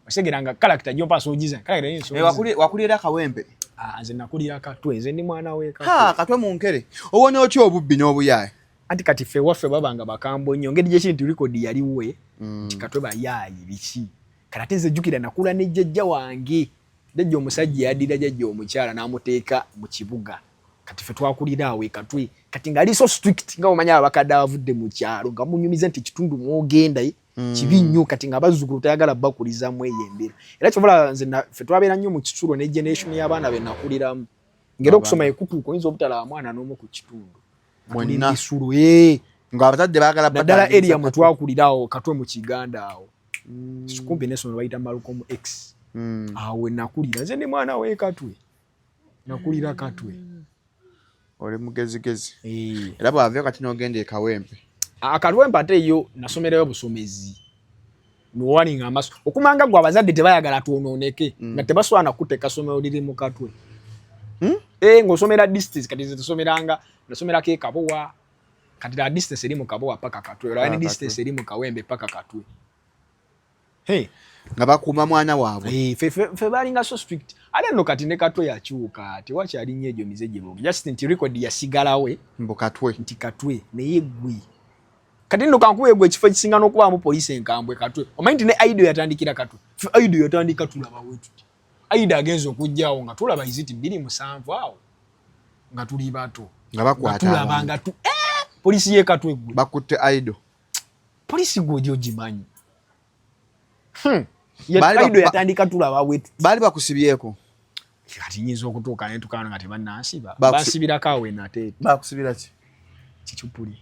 Osegeranga nga character gyompa sogiza character yinso. Eh, wakulira Kawempe? Ah, nze nakulira Katwe, nze ndi mwana w'e Katwe. Ha, Katwe mu Nkere. Owona otya obubbi n'obuyaaye? Anti kati ffe waffe babanga bakambwe nnyo, ngeri gyekiri nti record yaliwo nti Katwe bayaayi biki. Kati ate nze jjukira nakula ne jjajja wange, jjajja omusajja yaddira jjajja omukyala n'amuteeka mu kibuga. Kati ffe twakulira awo e Katwe. Kati ng'ali so strict, nga bw'omanyi abakadde abavudde mu kyalo nga munyumiza nti ekitundu mw'ogenda kibi nnyo. Kati nga abazzukulu tayagala bakulizamu eyo embeera. Era kyova olaba nze ffe twabeera nnyo mu kisulo ne generation y'abaana be nakuliramu. Ng'era okusoma ekutuuka oyinza obutalaba mwana n'omu ku kitundu. Mwenna. Bisulo. Nga abazadde baagala Naddala batandisa area mwe Katwe. twakulira awo Katwe mu Kiganda awo. Kumpi n'essomero bayita Malcolm X. Awo we nakulira. Nze ndi mwana w'e Katwe, nakulira Katwe. Oli mugezigezi. Eh. Era bw'ava kati n'ogenda e Kawempe. Akawempe ate yo nasomerayo busomezi, nowalinga amaso okumanga gwe abazadde tebayagala twonooneke, nga tebaswana kuteeka somero liri mu Katwe. Eh, ng'osomera distance. Kati nze tusomeranga, nasomerako e Kabowa. Kati la distance eri mu Kabowa paka Katwe, olaba ne Paka distance eri mu Kawempe paka Katwe. Hey. Nga bakuuma mwana waabwe. Eh, fe balinga so strict. Ate nno kati ne Katwe yakyuka, tewakyali nnyo egyo mize gye boogera, just nti record yasigalawe. Mbu Katwe. Nti Katwe, naye gwe kati nno kankuwe gwe ekifo ekisinga n'okubaamu poliisi enkambwe Katwe. Omanyi nti ne Aido yatandikira Katwe? Fe Aido yatandika tulaba we tuti. Aido agenza okujjaawo nga tulaba iziti 2007 awo nga tuli bato. Nga bakwata tulaba abantu. Nga tu poliisi y'e Katwe gwe. Bakutte Aido. Poliisi gwe ojja ogimanyi. Baali Aido yatandika tulaba we tuti. Baali bakusibyeko? Kati nyinza okutuuka ne ntukaano nga tebannansiba. Bansibirako awo enateete. Bakusibira ki? Kicupuli.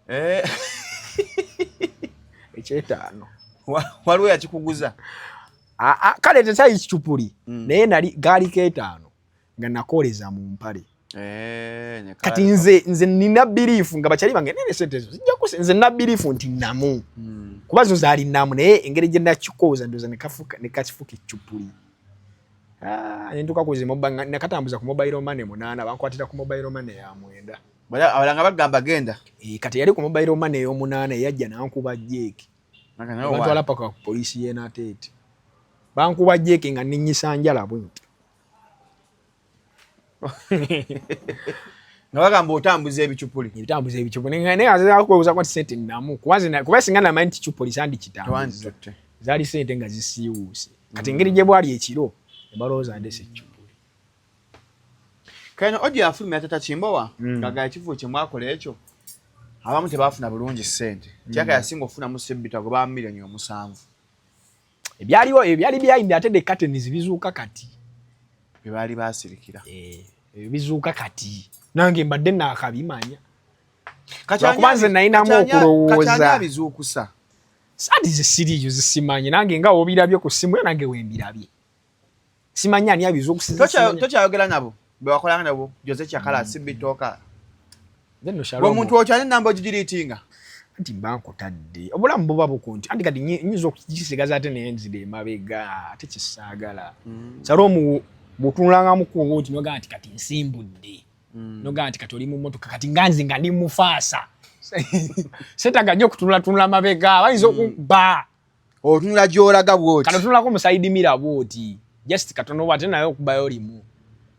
Eh. Ekyetaano. Waliwo yakikuguza? Aa, kale tekyali kicupuli, naye nali gaaliko etaano nga nakoleza mu mpale. Eh, ne Kati nze nina belief nga bakyali bange nene sente ezo zijja kuse, nze nina belief nti namu, kuba zo zaali namu, naye engeri gye nakikooza ndowooza ne kakifuuka eccupuli. Ah, ne ntuuka ku zi nakatambuza ku mobile money 8, bankwatira ku mobile money ya 9. Abalanga bagamba genda. Eh, kati yali ku mobile money ey'omunaana eyajja n'ankuba jeeki. Naka nawe Bantwala paka ku poliisi y'e Nateete. Bankuba jeeki nga nninnyisa njala bwe nti. Nga bagamba otambuza ebicupuli. Ebitambuza ebicupuli. Naye nga kwebuuza nti sente nnamu. Kuba nze kuba singa namanyi nti kicupuli sandikitambuza. Tewanditutte. Zaali sente nga zisiiwuuse. Kati engeri gye bwali ekiro, ne balowooza ndese eccupuli. Kano Ojo yafulumya Tata Kimbowa, nga ekivulo kye mwakola ekyo abamu tebaafuna bulungi ssente. Kyaka yasinga okufunamu Ssebito agoba miliyoni 7. Ebyaliwo, ebyali behind ate the curtains bizuuka kati. Bye baali baasirikira. Eh, ebyo bizuuka kati. Nange mbadde naakabimanya. Kati Lwakuba nze nalinamu okulowooza. Kati ani abizuukusa? Saati ze siriiyo zisimanyi, nange nga w'obirabye ku ssimu yo nange wembirabye. Simanyi ani abizuukusiza. Simanyi. Tokyayogera nabo be wakolanga nabo, Jose Kyakala, Sibitoka? Nze nno Gwe Shalom. omuntu okyalina enamba ogigiriitinga? Anti mba nkutadde. Obulamu buba bukunti. Anti kati nnyinza okukisigaza ate ne nzira emabega, ate kyesaagala. Shalom bw'otunulangamu ku nti n'ogamba nti kati nsimbudde. N'ogamba nti kati oli mu mmotoka, kati nga nze nga ndi mufaasa. Seetaaga nnyo okutunulatunula mabega, bayinza okubba. Otunula gy'olaga bw'oti. Kati otunulako mu side mirror bw'oti. Just katono ate naye okubayo limu.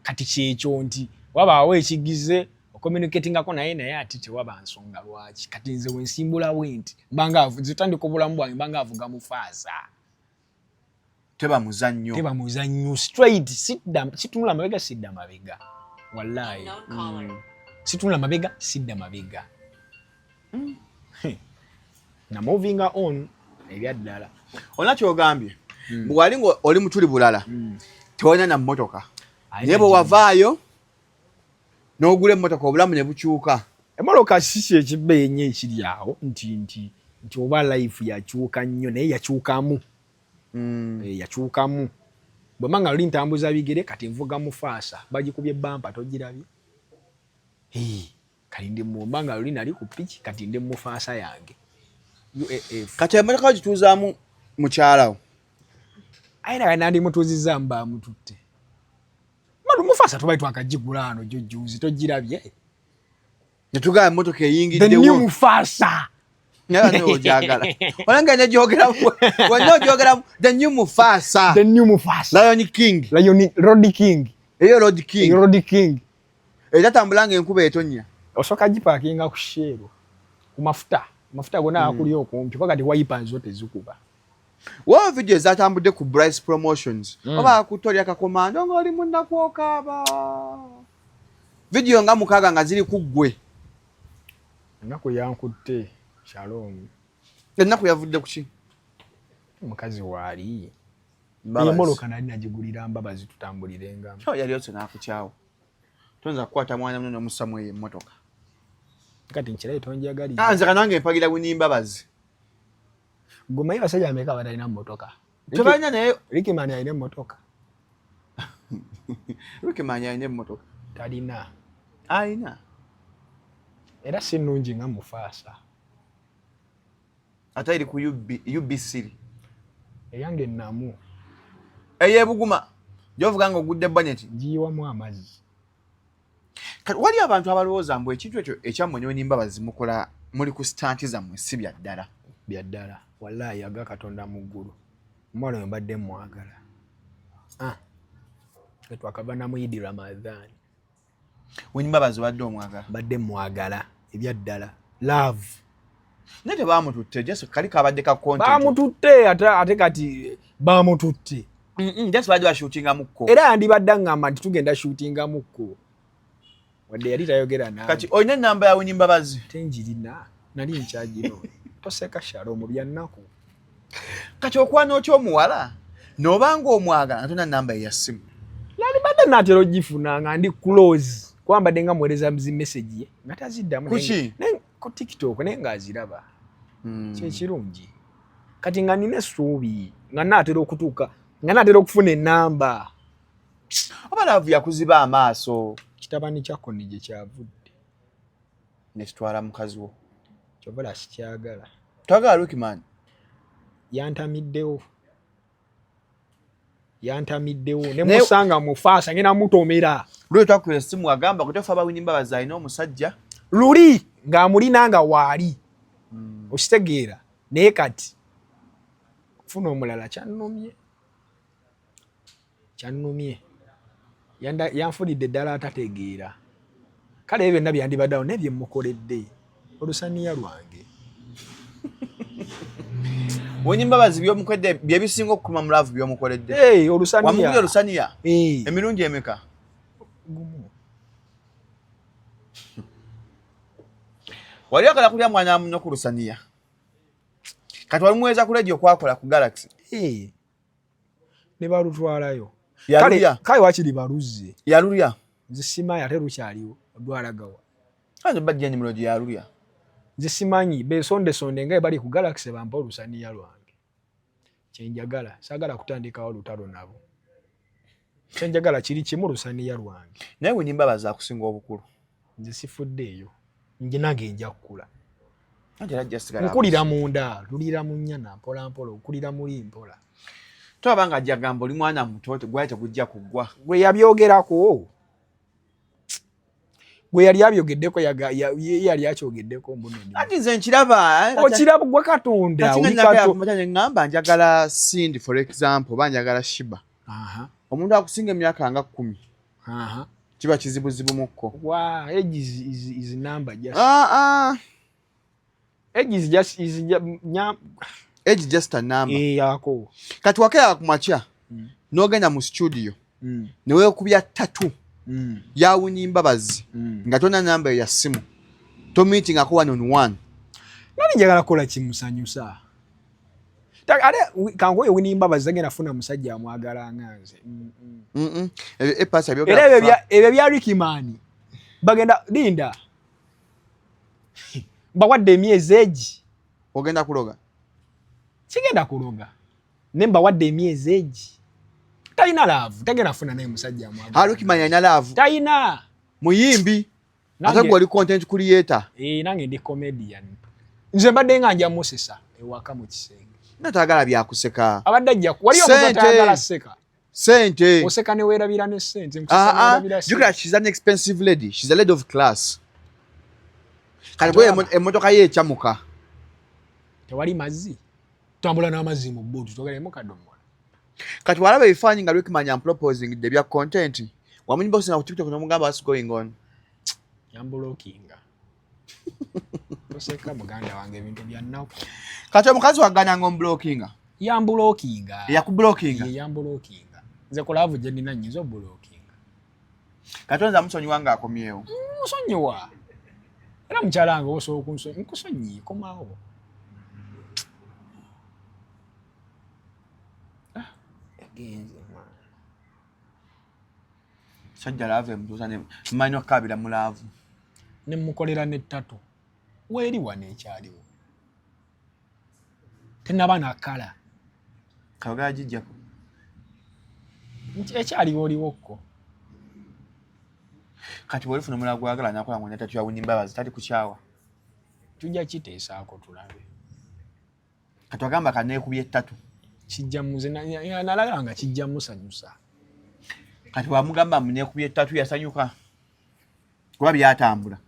Kati kyekyo nti wabaawo ekigize ocommunicatingako naye, naye ate tewaba nsonga lwaki. Kati nze we nsimbula bwe nti mbanga nze tandika obulamu bwange mbanga avuga mufaasa. Teba muzannyo. Teba muzannyo straight, sidda, situnula mabega, sidda mabega. Wallahi. Situnula mabega, sidda mabega. Na moving on ebyaddala. Olina ky'ogambye. Bw'wali nga oli mutuli bulala, tewalina na mmotoka. Aye. Naye bwe wavaayo n'ogula emmotoka, obulamu ne bukyuka. Emmotoka si kyekibbe ennyo ekiri awo nti oba life yakyuka nnyo, naye yakyukamu. Eh, yakyukamu. Bwe mba nga luli ntambuza bigere, kati nvuga mufaasa, bagikubye bampa togirabye. Eh, kati ndi mu mba nga luli nali ku piki, kati ndi mu mufaasa yange. UAF. Kati emmotoka gituuzaamu mukyala wo? Aye naye nandimutuuzizza mba mututte. Madu mufaasa tubaye twakagigula ano jujjuzi togirabye. Ne tugamba emmotoka The eyingiddewo. new Mufasa. Naye nawe ogyagala. Olanga ne gyogera wonna ogyogera the new Mufasa. The new Mufasa. Lion King. Lion Road King. Eyo Road King. Road King. Etatambula ng'enkuba etonnya. Osooka gipaakinga ku Shell. Ku mafuta. Amafuta gonna akuli okumpi kuba kati wiper zo tezikuba. Waliwo vidiyo ezatambudde ku Bryce Promotions. Oba akutolya akakomando ng'oli mu nnaku okaaba. Vidiyo nga 6 nga ziri ku ggwe. Ennaku yankutte Shalom. Ennaku yavudde ku ki? Omukazi waali. Mbabazi. Emmotoka nali nagigulira Mbabazi tutambulirengamu. Kyo yali otyo n'akukyawa. Toyinza kukwata mwana munno n'omussamu eyo emmotoka. Kati nkiraye tonjagaliza. Ah, nze kanange mpagira Winnie Mbabazi. Gomanyi abasajja bameka abatalina mmotoka? Tebalina, naye Rickman alina emmotoka? Rickman alina emmotoka. Talina. Alina. Era si nnungi nga Mufaasa. Ate eri ku UB, UBC. Eyange ennamu. Ey'ebuguma gyovuga nga ogudde bonnet. Ngiyiwamu amazzi. Kati wali abantu abalowooza mbu ekintu ekyo ekyammwe ne Winnie Mbabazi mukola muli ku stunt zammwe, si bya ddala. Bya ddala, wallahi, aga Katonda mu ggulu. Omuwala oyo mbadde mwagala. Ah. Twakava na Muyidi Ramadhan. Winnie Mbabazi obadde omwagala? Mbadde mwagala ebya ddala. Love. Naye tebamututte, just kali kabadde ka content. Bamututte ate kati bamututte. Just badde bashootinga mukko. Era yandibadde aŋŋamba nti tugenda shootinga mukko. Wadde yali tayogera nange. Kati olina enamba ya Winnie Mbabazi? Tenjirina, nali nkyagiroonya. Toseka Shalom, bya nnaku. Kati okwana otya omuwala n'obanga omwagala nga tolina namba ye ya ssimu? Nalibadde naatera ogifuna nga ndi close. Kuba mbadde nga muweereza zi message ye nga taziddamu. Kuki? Ku TikTok, naye ng'aziraba. Kyekirungi. Kati nga nina essuubi nga naatera okutuuka nga naatera okufuna enamba. Oba love yakuziba amaaso. Kitabani kya Koni gye kyavudde. Nekitwala mukazi wo. Kyova la sikyagala. Twagala Rickman. Yantamiddewo. Yantamiddewo. Ne musanga Mufaasa ngenda mutomera. Luli twakubira essimu agamba kutefa aba Winnie Mbabazi alina omusajja. Luli ng'amulina nga waali. Okitegeera. Naye kati okufuna omulala kyannumye. Kyannumye. Yanfunidde ddala atategeera. Kale ebyo byonna byandibaddeawo naye bye mmukoledde olusaniya lwange. Winnie Mbabazi by'omukoledde bye bisinga okukuma mu love by'omukoledde. Hey, olusaniya. Wamugulira olusaniya? Hey. Emirundi emeka? Gumu. Wali oyagala kulya mwana wa munno ku lusaniya. Kati walimuweeza ku radio kwakola ku Galaxy. Hey. Ne balutwalayo. Yalulya. Kale wakiri baluzze. Yalulya. Nze simanyi ate lukyaliwo lwalagawa. Anze bajja Nimrod yalulya. Nze simanyi besondesonde nga bali ku Galaxy bampa olusaniya lwange. Kyenjagala, saagala kutandikawo lutalo nabo. Kyenjagala kiri kimu, lusaniya lwange. Naye Winnie Mbabazi akusinga obukulu. Nze sifuddeeyo. Nje nange nja kukula. Anti era ajja sigala Nkulira akusinga. munda, lulira mu nnyana mpola mpola, okulira muli mpola. Tolaba nga ajja gamba oli mwana muto gwali tegujja kuggwa. Gwe yabyogerako. Gwe yali abyogeddeko ye yali akyogeddeko mbuno ndi. Anti nze nkiraba. Okiraba gwe Katonda. Kati nga oli nagaya kumanya ne ŋŋamba njagala Cindy for example oba njagala Shiba. Omuntu akusinga emyaka nga 10. Kiba kizibuzibu mukko. Wa age is number just. Age is just is nya Age just a number. Yako. Kati wakeera ku makya n'ogenda mu studio ne weekubya tattoo ya Winnie Mbabazi nga tolina namba ya ssimu, tomeetingako one on one. Nali njagala kukola kimusanyusa. Ate kankuwe Winnie Mbabazi tagenda kufuna musajja amwagala nga nze. Ebyo A Pass abyogera Era kufa. ebyo bya Rickman bagenda linda. Mbawadde emyezi egi. Ogenda kuloga? Sigenda kuloga. Ne mbawadde emyezi egi. Talina love, tagenda kufuna naye musajja amwagala. Ah, Rickman alina love. Talina. Muyimbi. Nange Ate gwe oli content creator. Nange ndi comedian. Nze mbadde nga nja musesa ewaka mu kisenge. Natagala byakuseka. Abadde ajja waliyo omuntu Sente. atayagala seka. Sente. Oseka ne weerabira ne sente. Nkusesa ne weerabira sente. Jukira, she's an expensive lady. She's a lady of class. Kati gwe emmotoka ye ekyamuka. Tewali mazzi. Tutambula n'amazzi mu bbuutu, twogeremu kadomola. Kati walaba ebifaananyi nga Rickman amproposing the bya content. Wamunboxinga ku TikTok n'omugamba what's going on. Yambulokinga. Toseka muganda wange, ebintu bya nnaku. Kati omukazi wagana nga omublockinga? Yambulokinga. Yakublockinga? Ye yambulokinga. Nze ku love gye nnina nnyinza obulokinga. Kati oyinza musonyiwa ng'akomyewo? Musonyiwa. Era mukyala wange osobola okunsonyiwa, nkusonyiye, komawo. Yagenze mwana. Sajja love emutuusa ne mmanyi okukaabira mu love. Ne mmukolera ne tattoo. Weeri wano ekyaliwo. Tenaba nakala. Kawagajijjako. Ekyaliwo oliwokko. Kati bw'olifuna omulala gwagala nakola ngo netatu ya Winnie Mbabazi tali kukyawa. Tujja kiteesaako tulabe. Kati wagamba kaneekubye ettatu. Kijja muze nalaba nga kijja musanyusa. Kati wamugamba muneekubye ettatu yasanyuka. Kuba byatambula.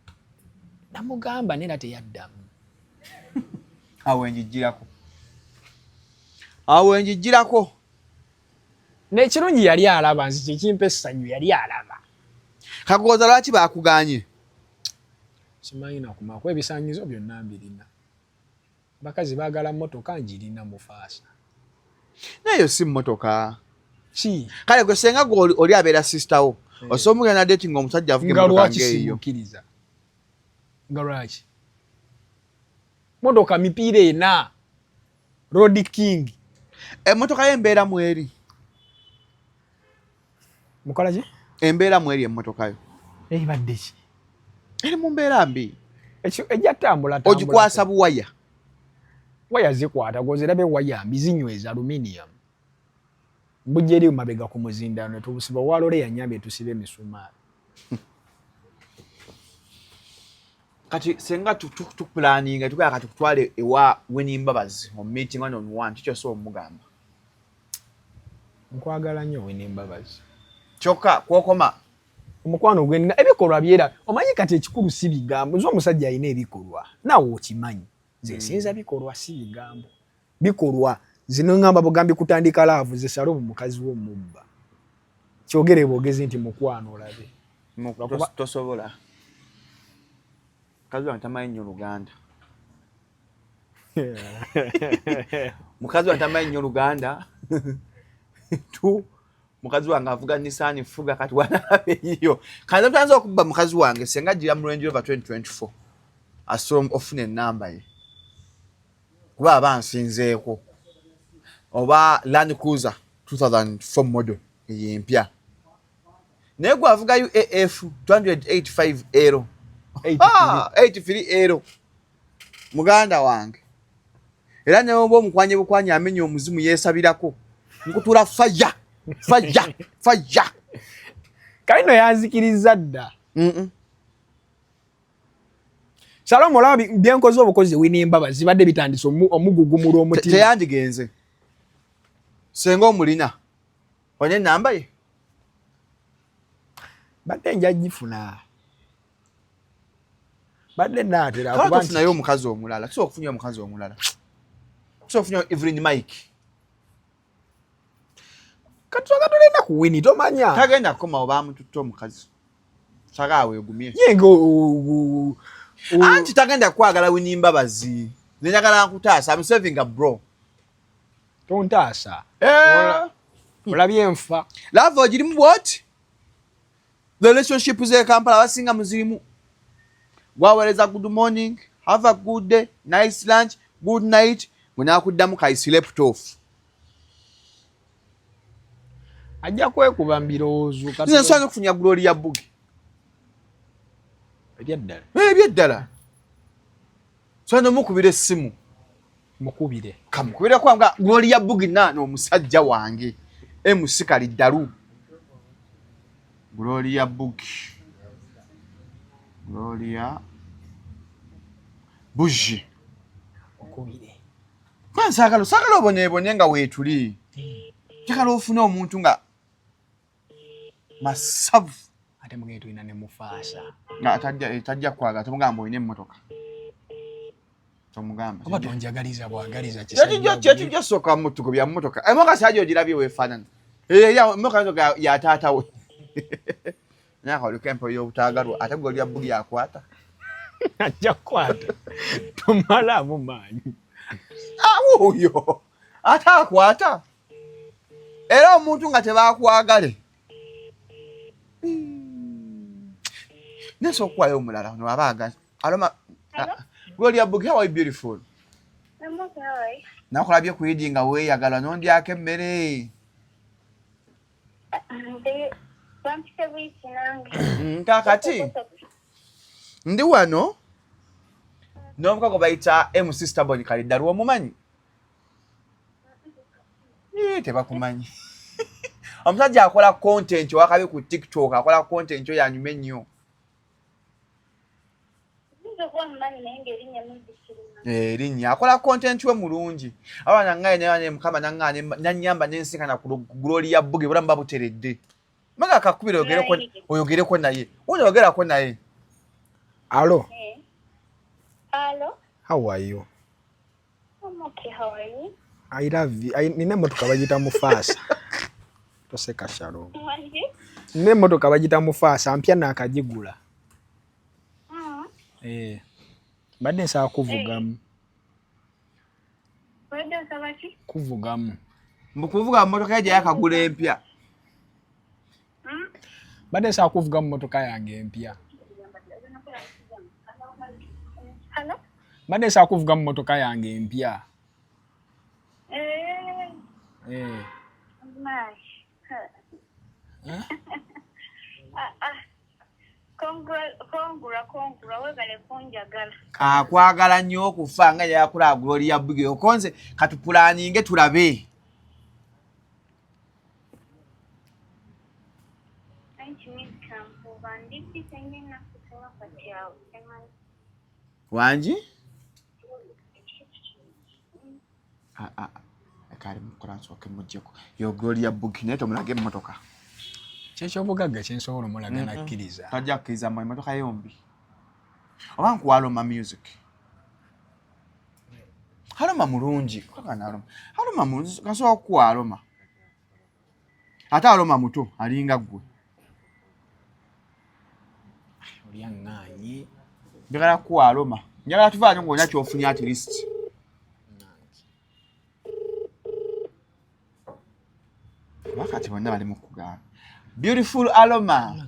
Namugamba nera teyaddamu. Awo enjijjirako. Awo enjijjirako. N'ekirungi yali alaba nzi kikimpa essanyu yali alaba. Kagoza lwaki baakuganye? Simanyi nakumako ebisaanyizo byonna mbirina. Bakazi baagala mmotoka ngirina mufaasa. Nayo si mmotoka. Ki? Kale gwe senga gwe oli abeera sister wo. Osobola omugenda na dating omusajja avuga Nga emmotoka lwaki ng'eyo. simukkiriza? Nga lwaki? Mmotoka mipiira ena. Road King. Emmotoka ye embeera mweri. Mukola ki? Embeera mweri emmotoka yo. Ebadde ki? Eri mu mbeera mbi. Ejja tambula. Ogikwasa buwaya. Waya zikwata gozerabe waya mbi zinyweza aluminium. Mbujja eri mabega ku muzindano ne tubusiba walole yanyambye tusibe emisumaali. Kati senga tukupulaninga tukaya kati kutwale ewa Winnie Mbabazi mu meeting one on one kiki osobola omugamba? Nkwagala nnyo Winnie Mbabazi. Kyokka kwokoma. Omukwano gwenina ebikolwa byera omanyi kati ekikulu si bigambo nze omusajja alina ebikolwa naawe okimanyi nze nsinza bikolwa si bigambo bikolwa zino ngamba bugambi kutandika laavu ze salomu mukazi wo mubba kyogere bwogezi nti mukwano olabe tosobola mukazi wange tamanyi nnyo Luganda. Mukazi wange tamanyi nnyo Luganda. Tu mukazi wange avuga Nissan Fuga kati wanalaba eyiyo. Kanza tutanze okubba mukazi wange senga gira mu Range Rover 2024. Asobola ofuna ennamba ye. Kuba aba nsinzeeko. Oba Land Cruiser 2004 model eyo empya. Naye gwe avuga UAF 285 L. 83 L. Muganda wange. Era ne oba omukwanye bukwanye amenya omuzimu yeesabirako. Nkutuula fire. Fire. Fire. Kalino yanzikiriza dda. Salomo olaba byenkoze obukozi Winnie Mbabazi zibadde bitandise omugugumula omutima. Teyandigenze. Senga omulina. Olina ennamba ye? Badde nja gifuna. Badde naatera kuba nti tofunayo omukazi omulala. Tusobola okufunyayo omukazi omulala. Tusobola okufunyayo Evelyn Mike. Kati twagala tolina ku Winnie tomanya. Tagenda kukomawo baamututte omukazi. Saga aweegumye. Ye nga Anti tagenda kwagala Winnie Mbabazi. Nze njagala nkutaasa. I'm saving a bro. Tontaasa. Olabye enfa. Love ogirimu what? The relationship z'e Kampala abasinga muzirimu. Gwaweereza good morning, have a good day, nice lunch, good night, gwe n'akuddamu ka I slept off. Ajja kwekuba mu birowoozo. Nze nsobola n'okufunya Gloria Bugie. Ebyaddala. Ebyaddala. Nsobola n'omukubira essimu. Mukubire. Kamukubire kwa nga Gloria Bugie naano omusajja wange. MC Kaliddalu. Gloria Bugie. Gloria Bugie. Mukubire. Saagala saagala oboneebone nga weetuli. Njagala ofune omuntu nga masavu. Ate mugende tulina ne Mufaasa. Nga tajja kwagala tomugamba olina emmotoka. Tomugamba. Oba tonjagaliza bwagaliza Kyekijja sooka mmotoka bya mmotoka. Emmotoka saajo ogirabye weefaanana. Emmotoka ya taata we. Naye akaliko empewo y'obutaagalwa ate Gloria Bugie akwata. Ajja kukwata. Tomalaamu maanyi. Awo oyo ate akwata. Era omuntu nga tebakwagale. Nese okuwayo omulala ono aba agazi. Aloma Gloria Bugie, how are you beautiful? I'm okay. Nakulabye ku Idi nga weeyagala n'ondyako emmere. Bampise buyisi nange. Kaakati ndi wano n'omuka gwe bayita MC Stubborn Kaliddalu omumanyi? Tebakumanyi. Omusajja akola content owakabi ku TikTok, akola content oyo anyuma ennyo. Erinnya akola content we mulungi. Abaana ngaye naye Mukama nangaane nanyamba nensinkana ku Gloria ya Bugi, bulamu babuteredde. Maga akakubira oyogereko oyogereko naye. Wuno oyogerako naye. Hello. Hello. How are you? I'm okay, how are you? I love you. Nina emmotoka bagiyita Mufaasa. Toseka Shalom. Nina emmotoka bagiyita Mufaasa mpya naakagigula. Eh. Mbadde nsaba kuvugamu. Mbadde nsaba ki? Kuvugamu. Mbu kuvuga mmotoka ye gye yakagula empya. Mbadde nsaba kuvuga mu mmotoka yange empya. Mbadde nsaba kuvuga mu mmotoka yange empya. Eh. Akwagala nnyo okufa nga yakula Gloria Bugi okonze katupulaninge tulabe. Wangi? Kale mukola nsooke muggyeko yo Gloria Bugi naye tomulaga emmotoka. Kyekyobugagga kyensobola omulaga nakkiriza. Tajja kukkiriza mu emmotoka yombi. Oba nkuwa Aloma music. Aloma mulungi. Aloma. Aloma mulungi. Kasobola okukuwa Aloma. Ate Aloma muto alinga ggwe. Oli aŋŋaanyi. Njagala kukuwa Aloma. Njagala tuvaayo ng'olina ky'ofunye at least. Wakati bonna bali mu kugaana. Beautiful Aloma.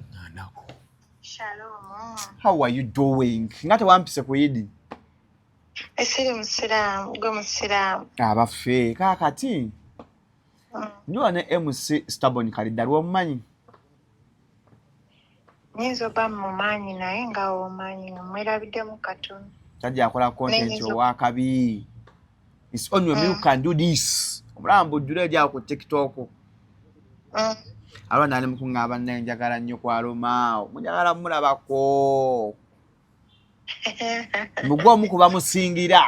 Shalom. How are you doing? Nga tewampise ku Idi. Esiri musiraamu, gwe musiraamu. Abaffe, kaakati. Ndiwa ne MC Stubborn Kalidda lw'omumanyi? Nnyinza oba mumanyi naye nga omanyi mwerabidde katono. Tajja akola content owakabi. It's only me who can do this. Omulaba mbujjula eri awo ku TikTok. Alwa nali mukuŋŋaaba naye njagala nnyo ku Aloma. Munjagala mulabako. Mugwe omu ku bamusingira.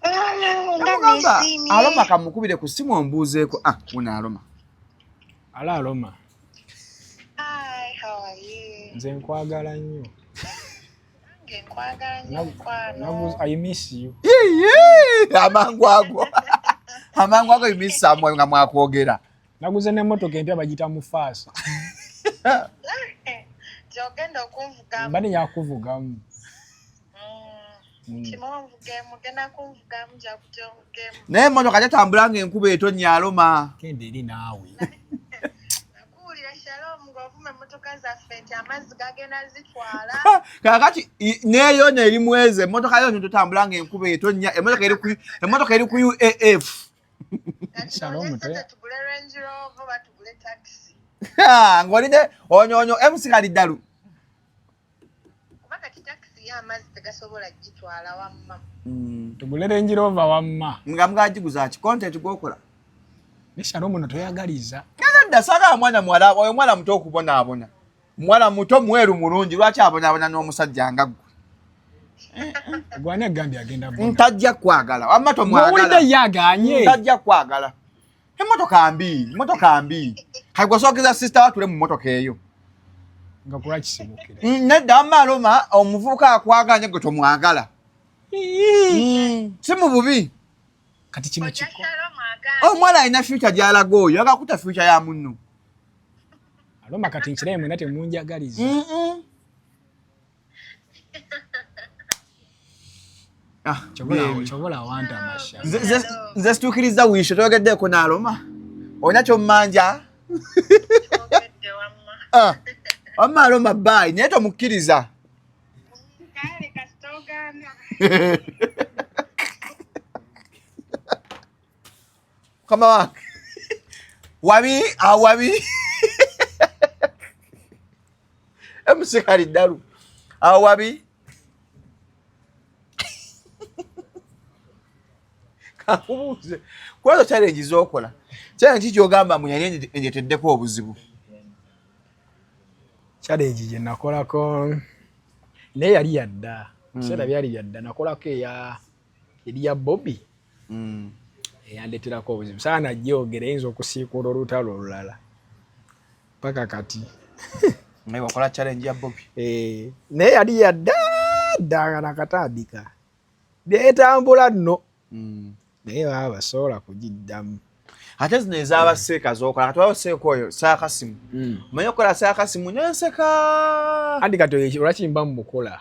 Namugamba Aloma kamukubire ku ssimu ombuuzeeko. Ah, wuno Aloma. Ala Aloma. Hi, how are you? Nze nkwagala nnyo. Nange nkwagala nnyo mukwano. I miss you. Amangu ago. Amangu ago you miss someone nga mwakwogera. Naguze n'emmotoka empya bagiyita Mufaasa. Gy'ogenda okunvugamu. Mbadde nyakuvugamu. Kimonvugemu, genda kunvugamu, nja kujja onvugemu. Naye emmotoka tetambula ng'enkuba etonnya Aloma. Genda eri naawe. Nakuwulira Shalom ng'ovuma emmotoka zaffe nti amazzi gagenda zitwala. Kaakati n'eyo no eri mweze emmotoka yo tetambula ng'enkuba etonnya emmotoka eri ku UAF. Shalom tugule Range Rover oba tugule taxi. Ng'oline onyoonyo MC Kaliddalu. Kuba kati taxi yo amazzi tegasobola gitwala wamma. Tugule Range Rover wamma. Nga mugagiguza ki content gw'okola? Ne Shalom no toyagaliza. Nedda saagala mwana muwala oyo mwana muto okubonaabona. Muwala muto mweru mulungi lwaki abonaabona n'omusajja nga ggwe? Gwani agambye agenda bona? Ntajja kwagala. Wamma tomwagala. Ng'owulidde ye agaanye. Ntajja kwagala. Emmotoka mbi, emmotoka mbi. Kati gwe sookeza sister watule mu mmotoka eyo. Nga kulwakisibukira. Nedda wamma Aloma omuvubuka akwagala nnyo gwe tomwagala. Si mu bubi. Kati kino kiko. Omuwala alina future gy'alaga oyo, ayagala kutta future ya munno. Aloma kati nkiraye mwenna temunjagaliza. Kyobola awanta amasha. Nze situukiriza wiisho toyogeddeeko n'Aloma. Olina ky'ommanja? Wamma Aloma bye naye tomukkiriza. Kale kasita ogaana. Mukama wange. Wabi awabi. MC Kaliddalu. Awabi. Kakubuuze, kwazo challenge zokola, challenge ki kyogamba mu yali enjeteddeko obuzibu? Challenge gye nakolako naye yali yadda, biseera byali byadda, nakolako eya eri ya Bobi eyandeterako obuzibu. Saa najyogera, eyinza okusiikuula olutalo olulala paka kati. Naye wakola challenge ya Bobi? Eh, naye yali yadda dda nga nakatandika byetambula nno, naye baba basobola kugiddamu. Ate zino ez'abaseeka zokola, kati waliwo seeka oyo saakasimu, omanyi okukola saakasimu nenseka? Anti kati oyo olwaki mba mubukola,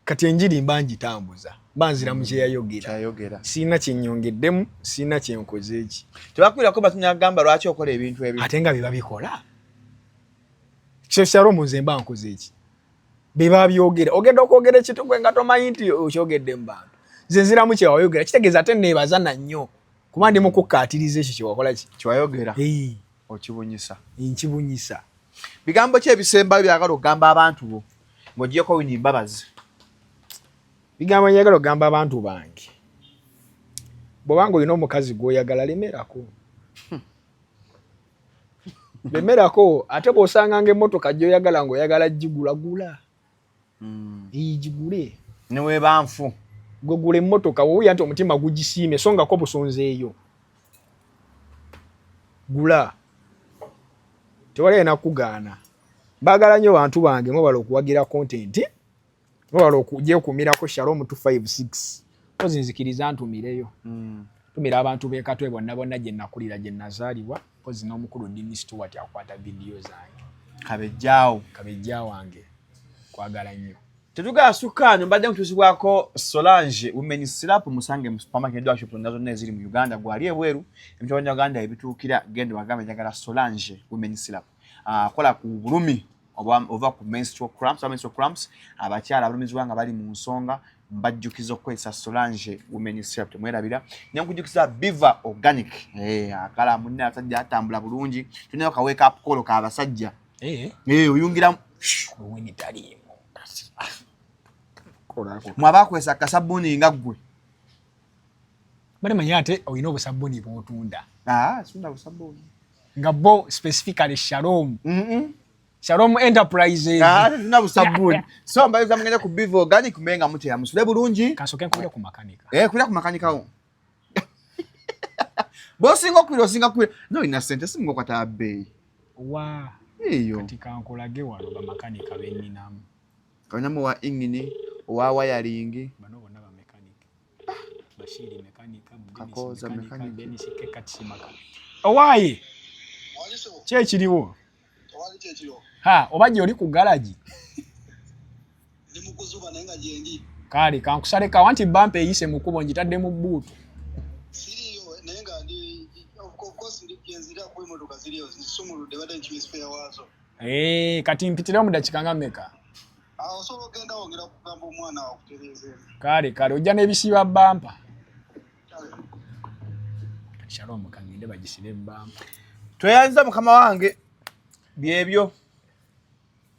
kati enjiri mba ngitambuza, mba nzira mu kyeyayogera. Kyayogera. Siina kyenyongeddemu, siina kyenkoze eki. Tebakwirako batunyagamba lwaki okola ebintu ebimu? Ate nga beba bikola kyalo nze mba nkoze eki, beba byogera. Ogenda okwogera ekintu gwe nga tomanyi nti okyogedde mu bantu. Nze nziramu kyewayogera, kitegeeza ate neebaza nannyo kuba ndi mukukkaatiriza ekyo kyewakola ki. Kyewayogera. Eh, Okibunyisa. Nkibunyisa. Bigambo ki ebisembayo byagala okugamba abantu bo ng'ogyeko Wini Mbabazi? Bigambo njagala okugamba abantu bange, bw'obanga olina omukazi gw'oyagala, lemerako, lemerako. Ate bw'osanganga emmotoka gy'oyagala ng'oyagala gigulagula, gigule. Neweeba nfu. Gwe gula emmotoka wowulira nti omutima gugisiimye, so ngako busonzeeyo, gula, tewali alina kugaana. Mbaagala nnyo bantu bange, mwebala okuwagira content, mwebala okugyekuumirako. Shalom 256, kozi nzikiriza ntumireyo, tumira abantu b'ekatwe bonna bonna gye nakulira, gye nazaalibwa, kozi n'omukulu Dini Stewart akwata vidiyo zange. Kabejjaawo. Kabejja wange, kwagala nnyo. Tetugasukka mbadde nkutuusibwako Solange Women Syrup. Musange mu supermarket, drug shop zonna zonna eziri mu Uganda. Gwali ebweru, emitwalo Uganda ebituukira, genda wagambe njagala Solange Women Syrup. Akola ku bulumi ova ku menstrual cramps, oba menstrual cramps, abakyala abalumizibwa nga bali mu nsonga, mbajjukiza okukozesa Solange Women Syrup, temwerabira. Nenkujjukiza Biva Organic, akala munne abasajja atambula bulungi. Tulinayo ka wake up call kabasajja. Oyungira Owini taliimu. Mwaba akozesa akasabbuuni nga ggwe. Bale manyi ate olina obusabbuni bw'otunda. Ah, sunda busabbuuni. Nga bo specifically Shalom, Shalom Enterprises. Ah, tuna busabbuuni. So mbayiza mugende ku Biva Organic, mbe nga mutera musule bulungi. Kansooke nkubire ku makanika. Eh, kubira ku makanika wo. Bw'osinga okubira, osinga kubira. No ina sente singa okwata bbeeyi. Wa? Eyo. Kati kankulage wano bamakanika benninamu. Kalinamu owa ingini, owa wiring. Bano bonna bamekanika. Bashiri mekanika. Kakooza mechanic. Denis Kekatisi maka owaaye ki ekiriwo? Tewali kyekiriwo. Ha, oba gyoli ku garagi? Ndi mu kuzuba naye nga gyendi. Kale kankusaleka wanti bampa eyise mu kkubo, ngitadde mu bbuutu. Siriiyo naye nga ndi, of course ndi gyenzira kuba emotoka ziriyo zisumuludde, badde nkiwa spare waazo. Eh, kati mpitirewo mu dakiika nga mmeka? Awo osobola ogenda wongera kugamba omwana wawe okutereeza eno. Kale kale, ojja n'ebisiba bampa. Kale. Kati Shalom, kangende bagisibe bampa. Tweyanziza mukama wange, byebyo.